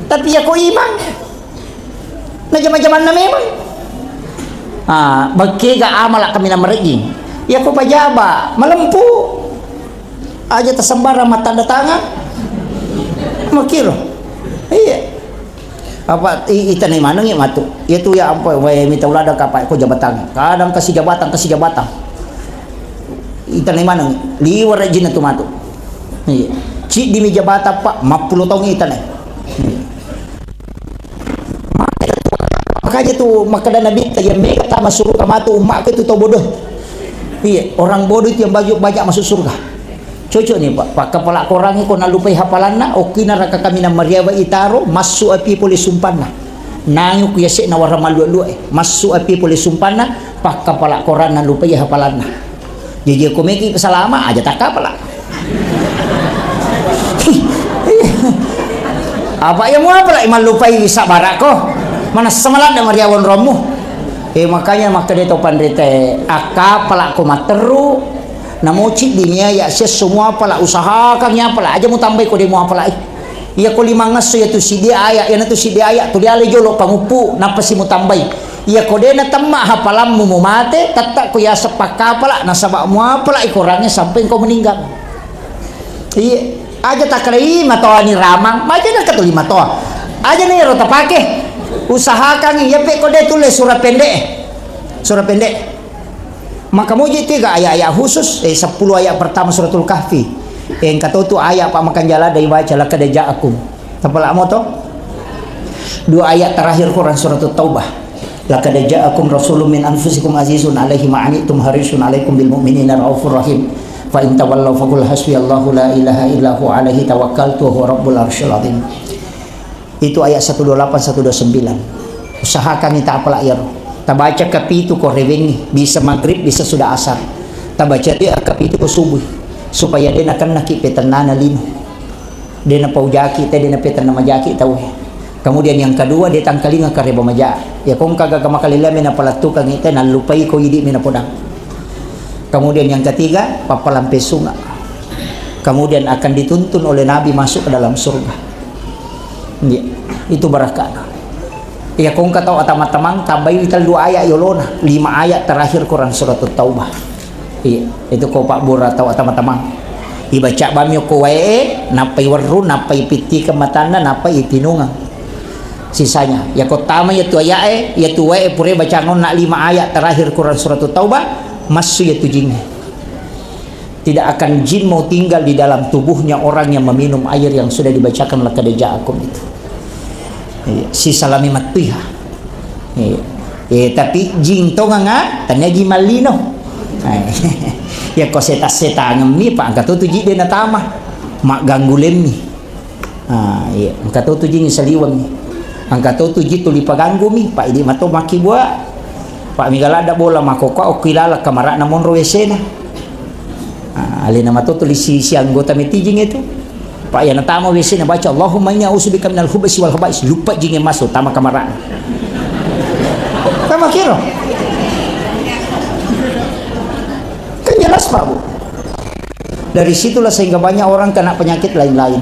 Tapi yako imang, na jama-jamanna memang. Ah, bekkega amala' kaminang marejjing. Yako pajaba', malempu. Aja tasembarang mattanda tangan. Makkiro. Iya. Apa i-, itanai manengngi matu. Iya tu ya ampa wae mita ulada kapa ko jabatang. Kadang kasi jabatang, kasi jabatang. Itanai maneng liwa' rejjinna tu matu. Iya. Ciddimi jabatang, Pak, mappulo taung itanai. Iya. Makanya tu makkeda Nabitta, yang mega tama suruga matu ummakku itu tau bodoh. Iya, orang bodoh itu yang banyak, banyak masuk surga. Cocok ni, Pak. Pakkapala' korangnge ko nallupai hafalanna, okkina raka kaminang mariawa itaro, massu api pole sumpanna. Nangi ku yase'na warang mallua-lua e. Massu api pole sumpanna, pakkapala' koranna lupai hafalanna. Jaji ko meki salama, aja takkapala'. Apa iya muapala' mallupai sabbara'ko? Manessa maladde' mariawa onrommu. Eh, makanya makkeda to panrita e, akkapala' ko matteru, Namo ciddi mi aya' siesso muapala', usahakan yapala', aja mutambai ko de' muapala'i. Iya ko limangngesso iya tu siddi aya', iyana tu siddi aya' tuli alai jolo panguppu, nappa si mutambai. Iya ko de' natemma hafalammu mumate, tette' ko yaseng pakkapala', nasaba' muapala'i korangnge sampai engkau meninggal. Iya, aja takkeda, "Ih, matoani ramang," maja nakka tuli matoa. Aja na iyaro tapake. Usahakan iya pe ko de' tulle sura' pendek. Sura' pendek. Maka muji tiga ayat-ayat khusus, eh, sepuluh ayat pertama Suratul Kahfi. Eh, engka to tu ayat pa makanjala dai baca, "Laqad ja'akum." Tapala' moto? Dua ayat terakhir Quran Suratul Taubah. "Laqad ja'akum rasulun min anfusikum azizun alaihi ma anittum harisun alaikum bil mu'minina raufur rahim. Fa in tawallaw faqul hasbiyallahu la ilaha illa huwa alaihi tawakkaltu wa huwa rabbul arsyil azim." Itu ayat satu dua lapan, satu dua sembilan. Usahakan ni tapala' iyaro. Tabaca kapitu ko rewenni, bisa maghrib, bisa sudah asar. Tabaca de' kapitu ko subuh, supaya de' nakennaki petennana lino. De' napaujaki te, de' napetenna majaki tauwe. Kemudian yang kedua, de' tangkalinga kareba maja. Iya ko engka gaga makalelami napalettukangngi te, nallupai ko idi' mi napodang. Kemudian yang ketiga, pappalampe sunga'. Kemudian akan dituntun oleh Nabi masuk ke dalam surga. Iya, itu barakana. Iya, ko engka tau atama-tamang, tambai tellu ayat yolona, lima ayat terakhir Quran Suratul Taubah. Iya, itu ko pabbura tau atama-tamang. Ibaca bami ko wae, nappai werru, nappai pittikeng matanna, nappai ipinungeng. Sisanya, iya ko tama iya tu ayat e, iya tu wae pura bacangonna lima ayat terakhir Quran Suratul Taubah, massu iya tu jingnge. Tidak akan jin mau tinggal di dalam tubuhnya orang yang meminum air yang sudah dibacakan laqad ja'akum itu. Iya, sisalami mattuiha. Iya. Eh, tapi jin tonganga, tania jin mallino. Eh, iya ko seta-, setangemmi, pa engka to tu jin de' natama. Magganggu lemmi. Ah, iya. Engka to tu jing saliwengngi. Engka to tu jing tuli paganggumi, pa idi' mato makkibua. Pa mega ladda bola makkokkoe okki laleng kamara'na monro W C-na. Ah, alena mato tuli si, si anggota meeting itu. Pa iya natama W C-na baca, "Allahumma inni a'udzubika minal khubusi wal khaba'is." Lupa jing masuk, tama kamara'na. Tama kiro. Kan jelas, Pak, Bu. Dari situlah sehingga banyak orang kena penyakit lain-lain.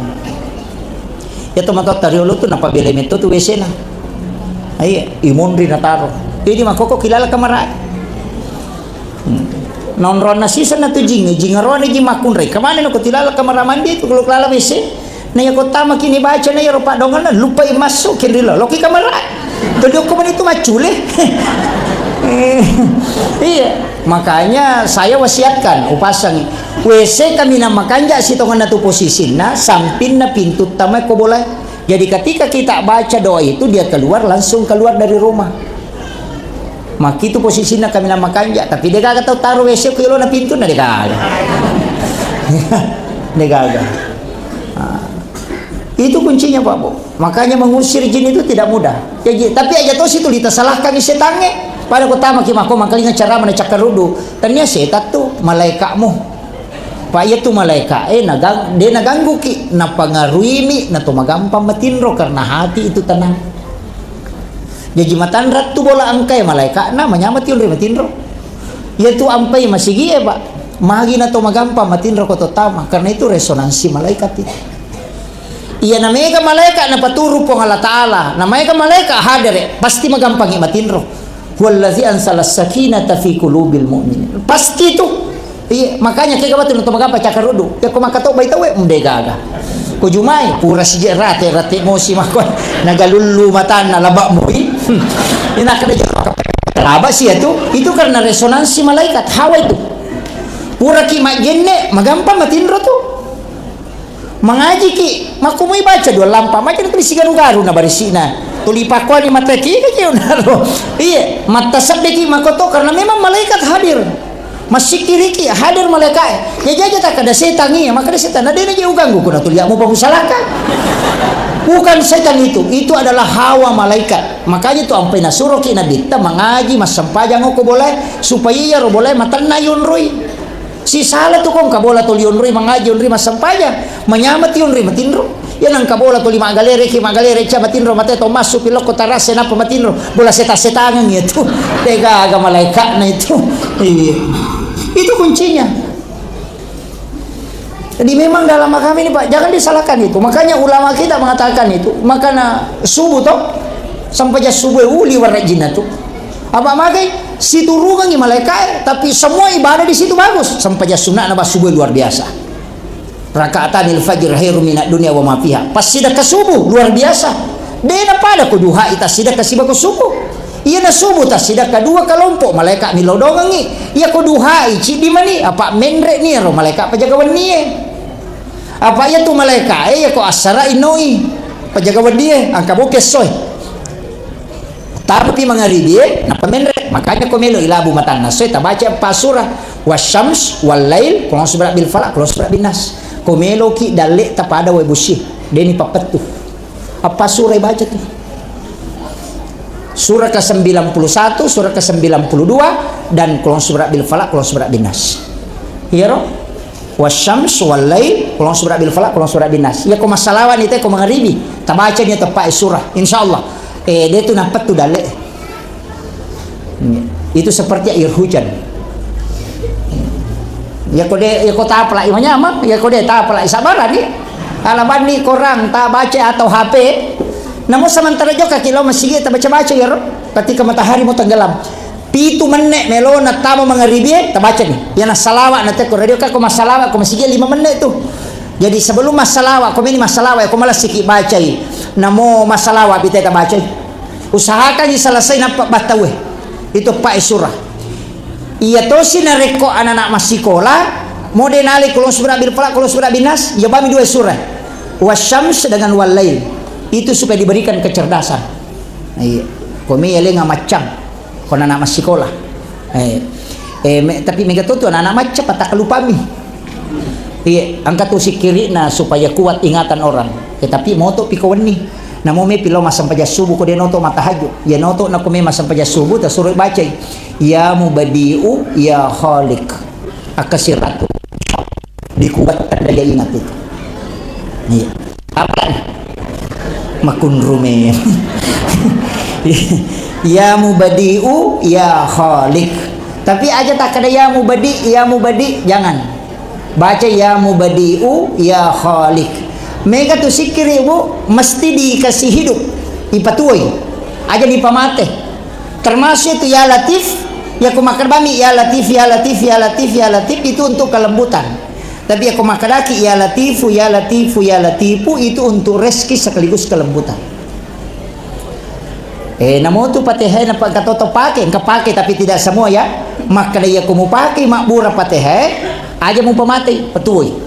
Iya to matoatta riolo tu napabelai metto tu W C-na. Iya, imonri nataro. Jadi makkokkoe ki laleng kamara. Hmm. Naonronna siseng na tu jing, jing aroane jing makkunrai. Kemana no ko tilala kamara mandi tu, kalau lala W C. Na iya ko tamaki ni baca na iyaro paddoangenna, lupai massu kenrilo. Loki kamara. Tuli okko mani tu maccule. Eh, iya, makanya saya wasiatkan, upasang W C kaminang makanja sitongenna tu posisinna, sampinna pintu tama ko bola. Jadi ketika kita baca doa itu, dia keluar, langsung keluar dari rumah. Makkitu posisinna kaminang makanja, tapi degaga tau taro W C ku yolona pintunna, degaga. Degaga. Ah. Itu kuncinya, Pak Bu. Makanya mengusir jin itu tidak mudah. Ya, ji-, tapi aja tosi tu ditasalahkan setangnge. Pada ko tamaki mako mangkalinga cara mana cakkaruddu. Tania setan tu malaikatmu. Pak, iya tu malaikat, eh, nagang-, de nagangguki, napangaruimi, nato magampang matinro karena hati itu tenang. Jaji matanra tu bola engka e malaikatna, manyameng ti onroi matinro. Iya tu ampai masigi e, Pak. Magi na to magampang matinro ko to tama, karena itu resonansi malaikat itu. Iya na mega malaikat na paturu Puang Allah Taala, na mega malaikat hadere, pasti magampangi matinro. Huwallazi anzala sakinata fi qulubil mu'minin. Pasti tu. Iya, makanya kega batu nonton magampa cakkaruddu. Ya ko makatobbai tauwe, mde gaga. Ko jumai, pura sije rate, rate mosi mako. Nagalullu matanna labak moi. Hmm. Ina kada jero. Laba sia tu, itu karena resonansi malaikat, hawa itu. Pura ki majenne, magampa matinro tu. Mangajiki, makkumui baca dua lampa, macam tuli sigaru-garu na barisina. Tuli pakuani mata ki, ka ki unaro. Iya, matta seddeki makoto karena memang malaikat hadir. Masikiriki, hadir malaikat. Ya jaja tak ada setan iya, maka ada setan. Ada aja uganggu kuna tuli mu pamusalaka. Bukan setan itu, itu adalah hawa malaikat. Makanya itu ampai nasuroki nabitta mangaji, massempajang ko boleh, supaya iya ro boleh matenna yonroi. Sisala tu ko engka bola toli onroi mangaji, onroi massempajang, manyameng ti onroi matinro. Iya nengka bola toli maggalere ki, maggalere cia matinro, mate to massu pilokko tarase nappa matinro. Bola seta-setangeng iya tu. Degaga malaikatna itu. Iya. Itu kuncinya. Jadi memang dalam agama ini, Pak, jangan disalahkan itu. Makanya ulama kita mengatakan itu, makana subuh toh, sempajang subuh uli warajinna tu. Apa magai? Siturungangi malaikat, tapi semua ibadah di situ bagus. Sempajang sunnah nabah subuh luar biasa. Rakaatanil fajr khairum minad dunya wa ma fiha. Pas sidekka subuh luar biasa. Dena pada ko duha ita sidekka sibako subuh. Iya na subuh ta sidekka dua kelompok malaikat milodongengi. Iya ko duhai ciddi mani apa menre ni ro malaikat pajaga wennie. Apa iya tu malaikat e iya ko assara innoi pajaga wennie angka bopi essoe. Tapi mangaribie, nappa menre. Makanya ko melo ilabu matanna soe, tabaca empat surah. Wasyams, wal lail, qul a'udzu birabbil falaq, qul a'udzu birabbin nas. Ko meloki dalle tapada wae busi, deni pappettu. Apa surah baca tu? Surah ke sembilan puluh satu, surah ke sembilan puluh dua, dan qul a'udzu birabbil falaq, qul a'udzu birabbin nas. Iya ro? Wasyams, wal lail, qul a'udzu birabbil falaq, qul a'udzu birabbin nas. Iya ko massalawa ni te ko mangaribi, tabaca ni tepa surah. Insyaallah. Eh, de tu nappettu dalle. Itu seperti air hujan. Ya ko de, ya ko tapalai manyameng, ya ko de tapalai sabarani. Ala banni korang tabaca atau H P. Namun sementara jokka ki lao masigi tabaca-baca ya ro. Ketika matahari mau tenggelam. Pitu menne melona tama mangaribie, tabacani. Ya na salawa na teko radio ka ko massalawa ko masigi lima menne tu. Jadi sebelum massalawa, ko meni massalawa ya ko malasiki bacai. Namo massalawa pite tabacai. Usahakan selesai nappa battaue. Itu pae surah. Iya tosi narekko anak-anak massikola, mode nalai qul a'udzu birabbil falaq, qul a'udzu birabbin nas, iya bami dua surah. Wasyams dengan wal lail. Itu supaya diberikan kecerdasan. Iya. Komi yalenga maccang. Ko anak-anak massikola. Eh, eh, me-, tapi mega to tu anak-anak macca patakkalupami. Iya, angka tu sikkiri'na supaya kuat ingatan orang. Ya, tapi moto pi ko wenni. Namo me pi lao massempajang subuh ko de noto mattahajud. Ya noto nako me massempajang subuh tasuro bacai. Ya Mubadi'u, ya Khaliq. Akkasiratu. Dikuatkan daya ingat itu. Iya. Apa? Makunrume. Ya Mubadi'u, ya Khaliq. Tapi aja tak ada ya Mubadi, ya Mubadi, jangan. Baca ya Mubadi'u, ya Khaliq. Mega tu sikkiri, Bu, mesti dikasih hidup. Ipatuoi. Aja dipamate. Termasuk itu ya Latif, ya ku makkadami ya Latif, ya Latif, ya Latif, ya Latif itu untuk kelembutan. Tapi ya ku makkadaki ya Latifu, ya Latifu, ya Latifu itu untuk rezeki sekaligus kelembutan. Eh, namo tu Fatihah na pa-, katoto pake, engka pake tapi tidak semua ya. Makkada ya ku mupake mabbura Fatihah, aja mupamate, petuoi.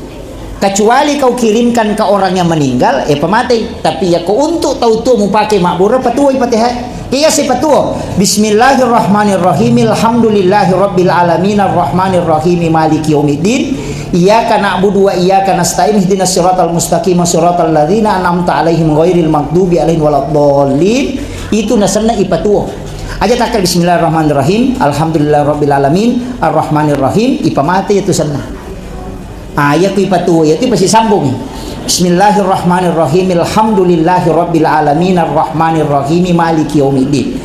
Kecuali kau kirimkan ke orang yang meninggal, eh, pamatei. Tapi ya ko untuk tau tuo mupake mabbura, petuoi Fatihah. Iya sipatuo. Bismillahirrahmanirrahim. Alhamdulillahi rabbil alamin, arrahmanirrahim, maliki yaumiddin. Iyyaka na'budu wa iyyaka nasta'in, ihdinas siratal mustaqim, siratal ladzina an'amta 'alaihim ghairil maghdubi 'alaihim waladdallin. Itu nasenna ipatuo. Aja takkeda bismillahirrahmanirrahim, alhamdulillahi rabbil alamin, arrahmanirrahim, ipamate itu senna. Ah, iya ku ipatuo, iya tu ipasisambung. Bismillahirrahmanirrahim. Alhamdulillahi rabbil alamin, arrahmanirrahim, maliki yaumiddin.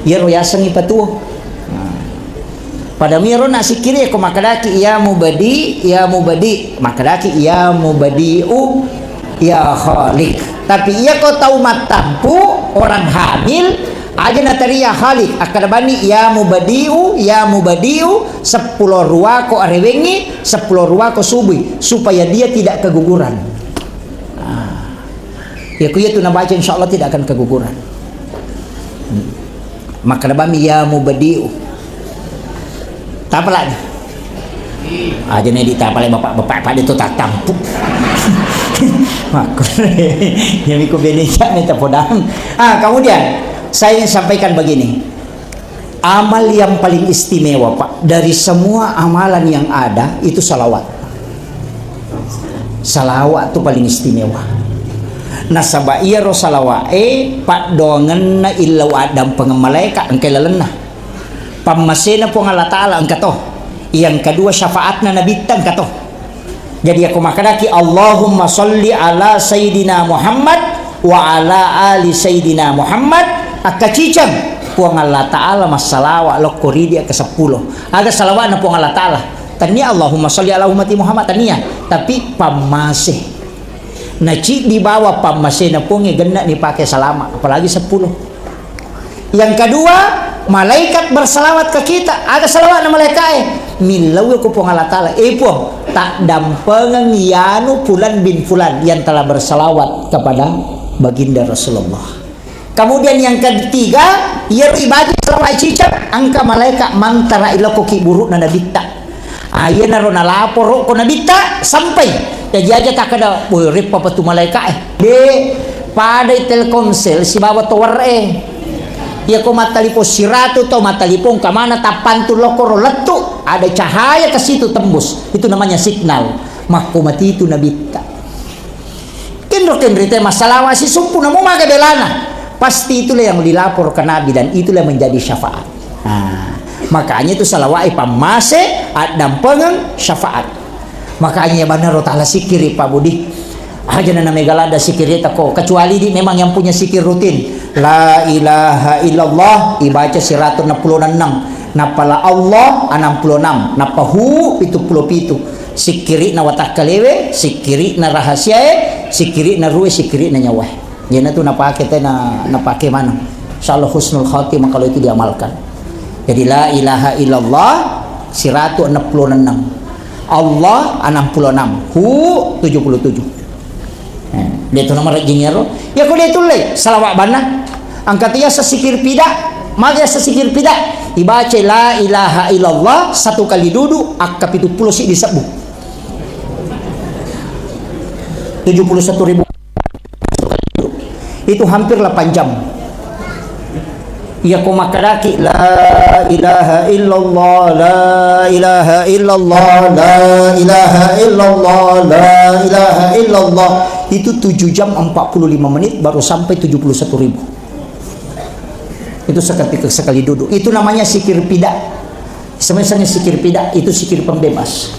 Iyaro yaseng ipatuo. Nah. Pada miro na sikkiri ko makkedaki ya mubadi, ya mubadi, makkedaki ya mubadiu, ya khaliq. Tapi iya ko tau mattampu, orang hamil, aja nateri ya khaliq, akkeda bani ya mubadiu, ya mubadiu, seppulo ruako arewengi, seppulo ruako subui, supaya dia tidak keguguran. Ah. Ya, ku iya tu nabaca, insya Allah tidak akan keguguran. Hmm. Maka nabami ya mubadiu. Tapalani. Aja nih ditapalai bapak-bapak pada itu tatampu. Makku. Ya, miku bene ya, minta podang. Ah, kemudian saya ingin sampaikan begini. Amal yang paling istimewa, Pak, dari semua amalan yang ada itu salawat. Salawat tu paling istimewa. Nasaba iyaro salawat e paddoangenna illau addampengeng malaeka engka lalenna. Pammasena Puang Allah Taala engka to. Yang kedua syafaatna nabitta engka to. Jadi, ako makkedaki, "Allahumma sholli ala Sayyidina Muhammad wa ala ali Sayyidina Muhammad," akkaciceng, Puang Allah Ta'ala massalawa lokko ridi akka seppulo. Aga salawa'na Puang Allah Ta'ala? Tania, "Allahumma sholli ala ummati Muhammad," tania, tapi pammase. Naciddi bawa pammasena Puangnge genna nipake salama, apalagi seppulo. Yang kedua, malaikat bersalawat ke kita. Aga salawatna malaikae? Millau ko Puang Allah Ta'ala, "Eh Puang, taddampengeng yanu fulan bin fulan yang telah bersalawat kepada baginda Rasulullah." Kemudian yang ketiga, iyaro ibaca salawat cicak, engka malaikat mantara ilokko kiburu'na nabitta. Ah, iyanaro nalaporo ko nabitta, sampai. Jaji aja takkeda, "Woi, reppa patu malaika e." De, padai Telkomsel sibawa tower e. Iya ko mattalipong siratu to mattalipong kamana tappantu lokoro lettu, ada cahaya ke situ tembus. Itu namanya signal. Makko mati itu nabitta. Kenro-kenri te massalawa sisumpu namo maga belana. Pasti itulah yang dilapor ke Nabi dan itulah yang menjadi syafaat. Nah, makanya itu salawat e pammase, addampengeng, syafaat. Makanya banaro tala sikiri Pak Budi. Aja na mega lada sikiri tako. Kecuali di memang yang punya sikir rutin. La ilaha illallah ibaca siratu enam puluh enam. Napala Allah enam puluh enam. Napahu pitu puluh pitu. Sikiri'na watakkalewe, sikiri'na rahasiae, sikiri'na ruwe, sikiri'na nyawae. Iyanatu napake te na, napake maneng. Insyaallah husnul khatimah kalau itu diamalkan. Jadi la ilaha illallah siratu enam puluh enam. Allah enam puluh enam. Hu tujuh puluh tujuh. Eh, de tu nomor jingero. Ya ko de tulle salawat bana. Angkat iya sesikir pida, magi sesikir pida. Ibaca la ilaha illallah satu kali duduk akka pitu puluh siddi sebbu. Tujuh puluh satu ribu. Itu hampir delapan jam. Iya ko makkedaki la ilaha illallah, la ilaha illallah, la ilaha illallah, la ilaha illallah. Itu tujuh jam empat puluh lima menit baru sampai tujuh puluh satu ribu. Itu seketika sekali duduk. Itu namanya sikir pida. Semisal sikir pida, itu sikir pembebas.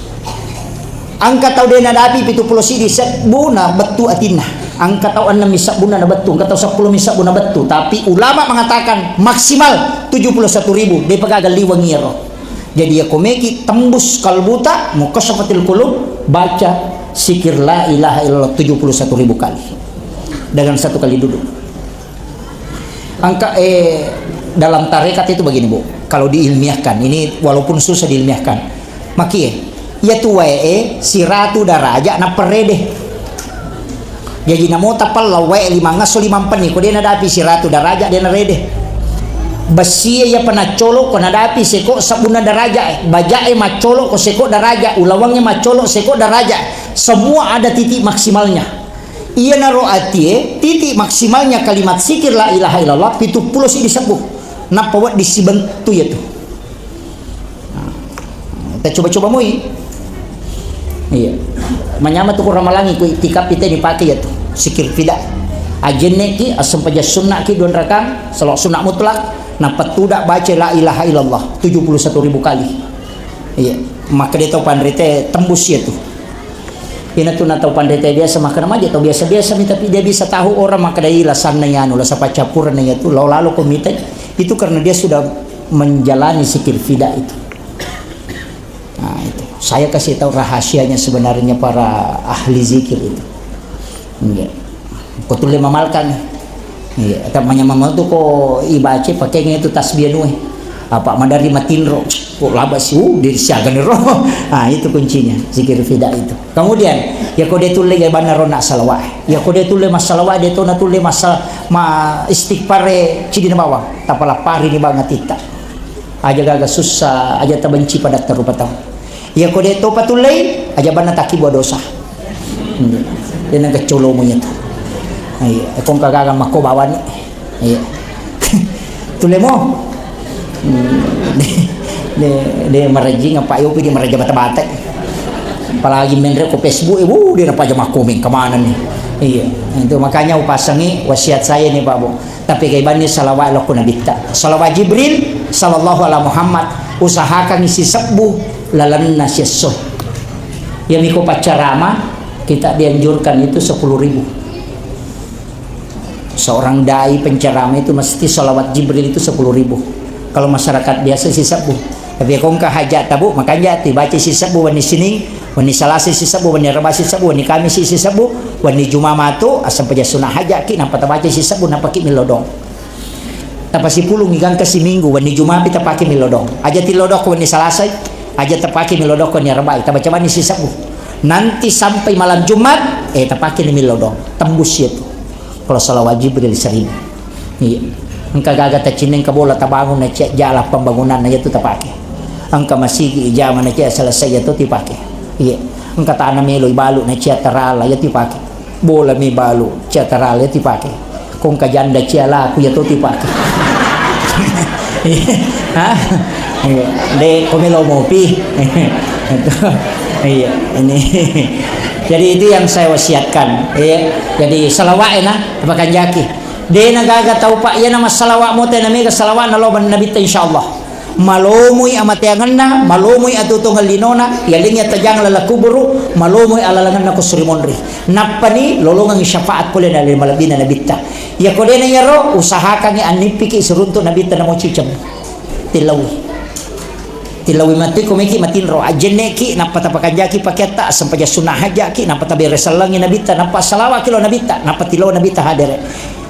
Engka tau de nadapi pitu puluh siddi sebbu na bettu atinna. Engka tau ennem mi sebbu na bettu, engka tau seppulo mi sebbu na bettu. Tapi ulama mengatakan maksimal tujuh puluh satu ribu, de pegaga liweng iyaro. Jadi ya komeki tembus kalbuta, mukasyafatil qulub, baca sikir la ilaha illallah tujuh puluh satu ribu kali. Dengan satu kali duduk. Angka, eh, dalam tarekat itu begini, Bu. Kalau diilmiahkan, ini walaupun susah diilmiahkan. Makie, iya tu wae, eh, siratu daraja na perede. Jadi namo tapalla wae lima ngaso lima penni, ko de nadapi siratu daraja de narede. Bessie iya penaccolo ko nadapi seko sabunna daraja, eh. Baja e maccolo ko seko daraja, ulawang e maccolo seko daraja. Semua ada titik maksimalnya. Iyanaro atie, titik maksimalnya kalimat zikir la ilaha illallah, pitu pulo siddi sebbu. Nappa wedding sibentu iyatu. Nah, kita coba-coba moi. Iya. Manyameng tu ko ramalangi, ko itikaf ite dipake iyatu. Zikir fida. Ajenneki, assempajang sunnaki dua rakang, salawat sunna mutlak, nappa tudang baca la ilaha illallah tujuh puluh satu ribu kali. Iya. Maka dia tau panrite tembus iyatu. Ina tu na tau panrite biasa makkeda maja tau biasa-biasa mi, tapi dia bisa tahu orang makkeda, "Ih, lasanna iyanu, lasa paccappurenna iyatu, lao lalo ko mitai." Itu karena dia sudah menjalani zikir fida itu. Nah, itu. Saya kasih tahu rahasianya sebenarnya para ahli zikir itu. Iya. Ko tulle mamalkan. Iya, ta manyameng tu ko ibaca pakai itu tasbih anu, eh. Apa madari matinro. Ko laba si, uh, di siaga ni ro. Ah, itu kuncinya, zikir fida itu. Kemudian, ya ko de tulle ya banna rona salawat. Ya ko de tulle masalawat, de tona tulle masa ma istighfar, eh, cidi na bawang. Tapalapari ni bawang atitta. Aja gaga susah, aja tabenci pada terupatau. Iya ko de topa tullei, aja banna takkibua dosa. Hmm. De nengka colomo iyatu. Iya, ko engka gaga makko bawani. Iya. Tullemo. Hmm. De, de, de marajing apa yopi de maraja bata-bata. Apalagi menre ko Facebook, eh, wuh, de napaja makko meng kemana nih. Iya, itu makanya upasangi wasiat saya nih, Pak Bu. Tapi kaibanni salawat lokko Nabitta. Salawat Jibril sallallahu ala Muhammad, usahakan sisebbu lalenna siesso. Iya miko paccarama, kita dianjurkan itu sepuluh ribu. Seorang dai penceramah itu mesti salawat Jibril itu sepuluh ribu. Kalau masyarakat biasa sisebbu. Tapi ko engka hajat tabu, makanja tu baca sisebbu wenni Sining, wenni Salasa sisebbu, wenni Araba sisebbu, wenni Kamis sisebbu, wenni Juma matu, asempajang sunna hajaki, nappa tabaca sisebbu, nappa ki milodong. Tapasipulungi gangka siminggu, wenni Jumapi tapake milodong. Aja tilodok wenni Salasai, aja tapake milodok wenni Arabai, tabaca bani sisebbu. Nanti sampai malam Jumat, eh, tapake ni milodong. Tembus itu. Kalau salawat Jibril seribu. Iya. Engka gaga tacinna, engka bola tabangun na cia jala pembangunan na iyatu tapake. Engka masigi ijama na cia selesai iyatu tipake. Iya. Engka tana melo ibalu na cia terala iyatu ipake. Bola mi balu cia terala iyatu ipake. Ko engka janda cia laku iyatu tipake. Iya. Hah? Iya. De ko melo mopi. Itu. Iya, ini. Jadi itu yang saya wasiatkan. Iya. Jadi salawat enak, apa kanjaki. De na gaga tau, Pak, iyana massalawa mote na mega salawa'na lao man Nabitta, insyaallah. Malomoi amateangenna, malomoi atuo-tuongeng linona, yalengngi attajang laleng kuburu, malomoi alalangenna ko suri monri. Nappani lolongengngi syafaat pole na ale malebbina Nabitta. Iyako de na iyaro, usahakangngi annippiki siruntu Nabitta namo ciceng. Tillaui. Tillaui matu ko meki matinro, ajjenneki, nappa tapakanjaki pakeatta, assempajang sunna hajjaki, nappa tabere sellengngi Nabitta, nappa salawaki lao Nabitta, nappa tillau Nabitta hadere.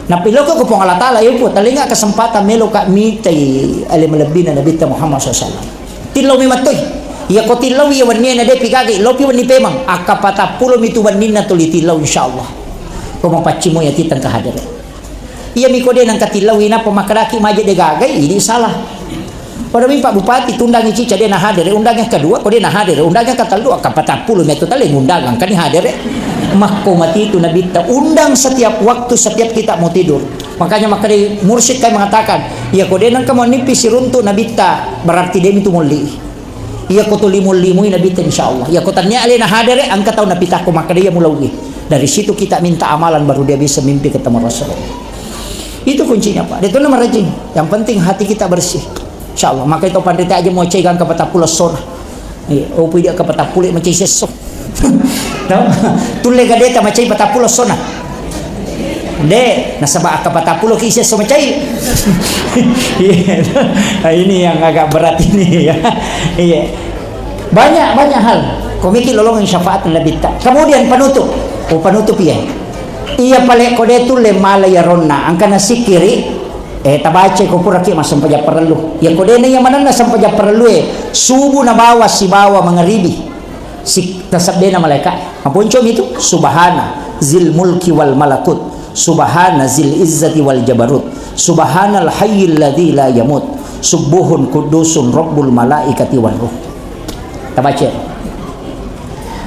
Nappa iloko ko Puang Allah Taala, "Iye Puang, talenga kesempatan meloka mitai ale malebbina Nabitta Muhammad sallallahu alaihi wasallam." Tillaumi mattoi. Iyako tillaui iya wennie na depi gagai, lopi wenni pemeng, akka patappulo mitu wenninna tuli tillau insyaallah. Ko mapaccimoi ati tengka hadere. Iyami ko de nengka tillaui nappa makkedaki maje de gagai, idi salah. Pada mi Pak Bupati tundangi cica de na hadere, undang yang kedua, ko de na hadere, undang yang ketellu, akka patappulo metu tale ngundang, engkani hadere. Makko mati itu Nabitta, undang setiap waktu, setiap kita mau tidur. Makanya, makanya mursyid kai mengatakan, iya ko de nengka mau nipi siruntu Nabitta, berarti de mitu molli. Iyako tuli mollimoi Nabitta, insyaallah. Iyako tania alena hadere, engka tau napitako makkeda iya mulauwi. Dari situ kita minta amalan baru dia bisa mimpi ketemu Rasulullah. Itu kuncinya, Pak. Dia tuh marajing. Yang penting hati kita bersih. Insyaallah. Maka itu pandita aja mau cai gangka patappulo sona. Iya, opo dia ke patappulo macai sesso. No? Tulle gadeta macai patappulo sona. De, nasaba akka patappulo ki siesso macai. Iya. Nah, ini yang agak berat ini ya. Iya. Banyak, banyak hal. Komiki lolong syafaat Nabitta. Kemudian penutup. Oh, penutup iya. Iya pale ko de tulle mala ya ronna. Angkana sikiri. Eh, tabaca ko puraki massempajang parellu. Ya ko de na iya manenna sempajang parellu e. Subuh na bawa sibawa mangaribi. Sik-, tasebbena malaika. Maponcomi tu, "Subhana zil mulki wal malakut, subhana zil izzati wal jabarut, subhanal hayyil ladzi la yamut, subbuhun quddusun rabbul malaikati war ruh." Tabaca.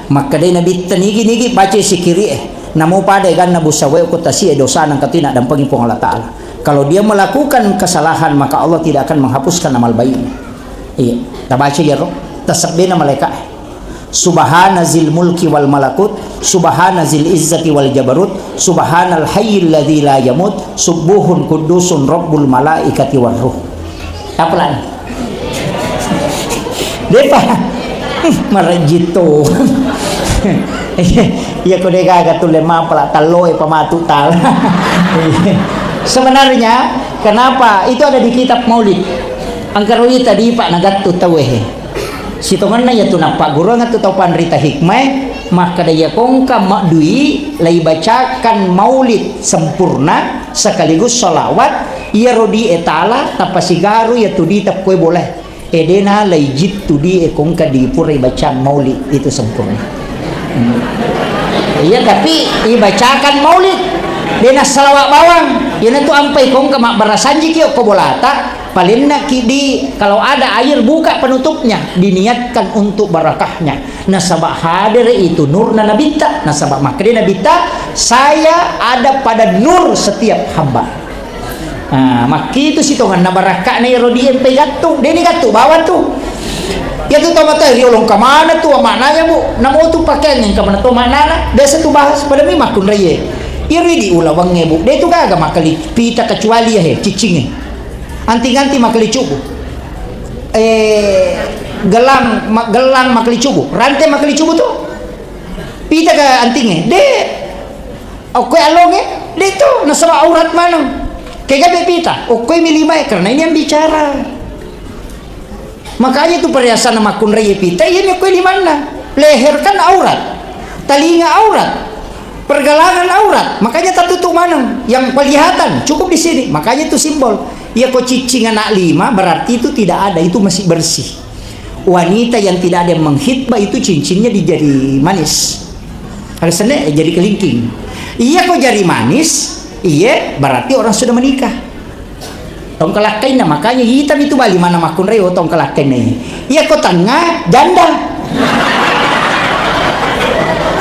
Makkedai Nabitta, "Nigi-nigi baca sikiri e, Namo pada eganna busa wae ko tasi e dosana engka tu naddampengi Puang Allah Ta'ala. Kalau dia melakukan kesalahan, maka Allah tidak akan menghapuskan amal baiknya. Iya, tabaca iyaro, tasebbena malaika. Subhana zil mulki wal malakut, subhana zil izzati wal jabarut, subhanal hayyil ladzi la yamut, subbuhun quddusun rabbul malaikati war ruh. Apa lagi? Depa. Marejjitto. Iya, ko de gaga tulle mapala talloe pamatu tal. Sebenarnya, kenapa itu ada di kitab Maulid? Engka roi tadi, Pak, nagattu tauwe he. Sitongenna iyatu nappagguruang tu tau panrita hikmae, makkeda, iya kongka maddui laibacakan maulid sempurna sekaligus salawat, iyaro di e tala tapasigaru iyatu di teppoe bolae. E dena laijittu di e kongka di pura ibacang maulid itu sempurna. Hmm. Iya, tapi ibacakan maulid. Dena salawat bawang. Iyanatu ampai kongka mabbarasanjiki okko bolata. Palennaki di, kalau ada air, buka penutupnya, diniatkan untuk barakahnya. Nasaba hadere itu nurna Nabitta. Nasaba makkeda Nabitta, "Saya ada pada nur setiap hamba." Nah, makkitu sitongenna barakka'na ero di empe gattu. Deni gattu bawang tu. Iya tu tomatoa riolo engka mana tu maknanya, Bu? Namo tu pakeang engka mana tu maknana? Biasa tu bahas pada mi makkunraie. Iri di ulawengnge, Bu. De tu gaga makkali pita kecuali ya he, ciccinge. Anting-anting makkali cubu. Eh, gelang, ma-, gelang makkali cubu. Rante makkali cubu tu. Pita ke antinge? De. Okkoi allonge? De tu, nasaba aurat maneng. Kega be pita? Okkoi mi limae, karena ini yang bicara. Makanya itu perhiasan makkunrai pita, iya mi okkoi limanna. Leher kan aurat. Talinga aurat. Pergelangan aurat. Makanya tertutup maneng. Yang kelihatan cukup di sini. Makanya itu simbol. Iya ko ciccing anak lima, berarti itu tidak ada. Itu masih bersih. Wanita yang tidak ada yang menghitbah itu cincinnya di jari manis. Ada sene, eh, jari kelingking. Iya ko jari manis, iye berarti orang sudah menikah. Tongkelakkainna, makanya hitam itu bali mana makkunrai, oh, tongkelakkainna ini. Iya ko tengah, janda.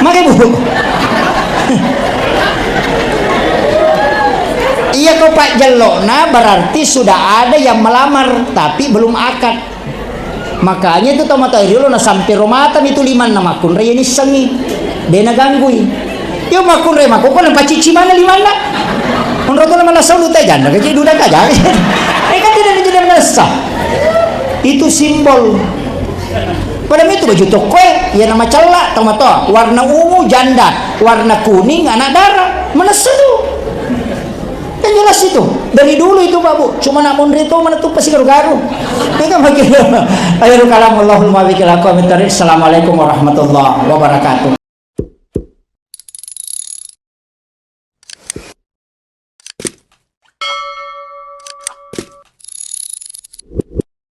Maka, Bu. Iya ko pak jellokna berarti sudah ada yang melamar tapi belum akad. Makanya itu tomatoa riolo na sampe ro mata mi tu limanna makkunrai nissengi. De naganggui. Iyo makkunrai makkoko na pacicci mana limanna. Onro tu na mana saulu te janda gaji duda kaja. Eh, kan tidak menjadi manessa. Itu simbol. Pada itu baju tokoe, iya nama cella tomatoa. Warna ungu janda, warna kuning anak dara. Manessa tu. Kan jelas itu. Dari dulu itu, Pak, Bu. Cuma nak monri itu mana tuh pasti garu-garu. Itu kan begitu. Akhirul kalam, Allahul muwaffiq ila aqwamit thariq. Assalamualaikum warahmatullahi wabarakatuh.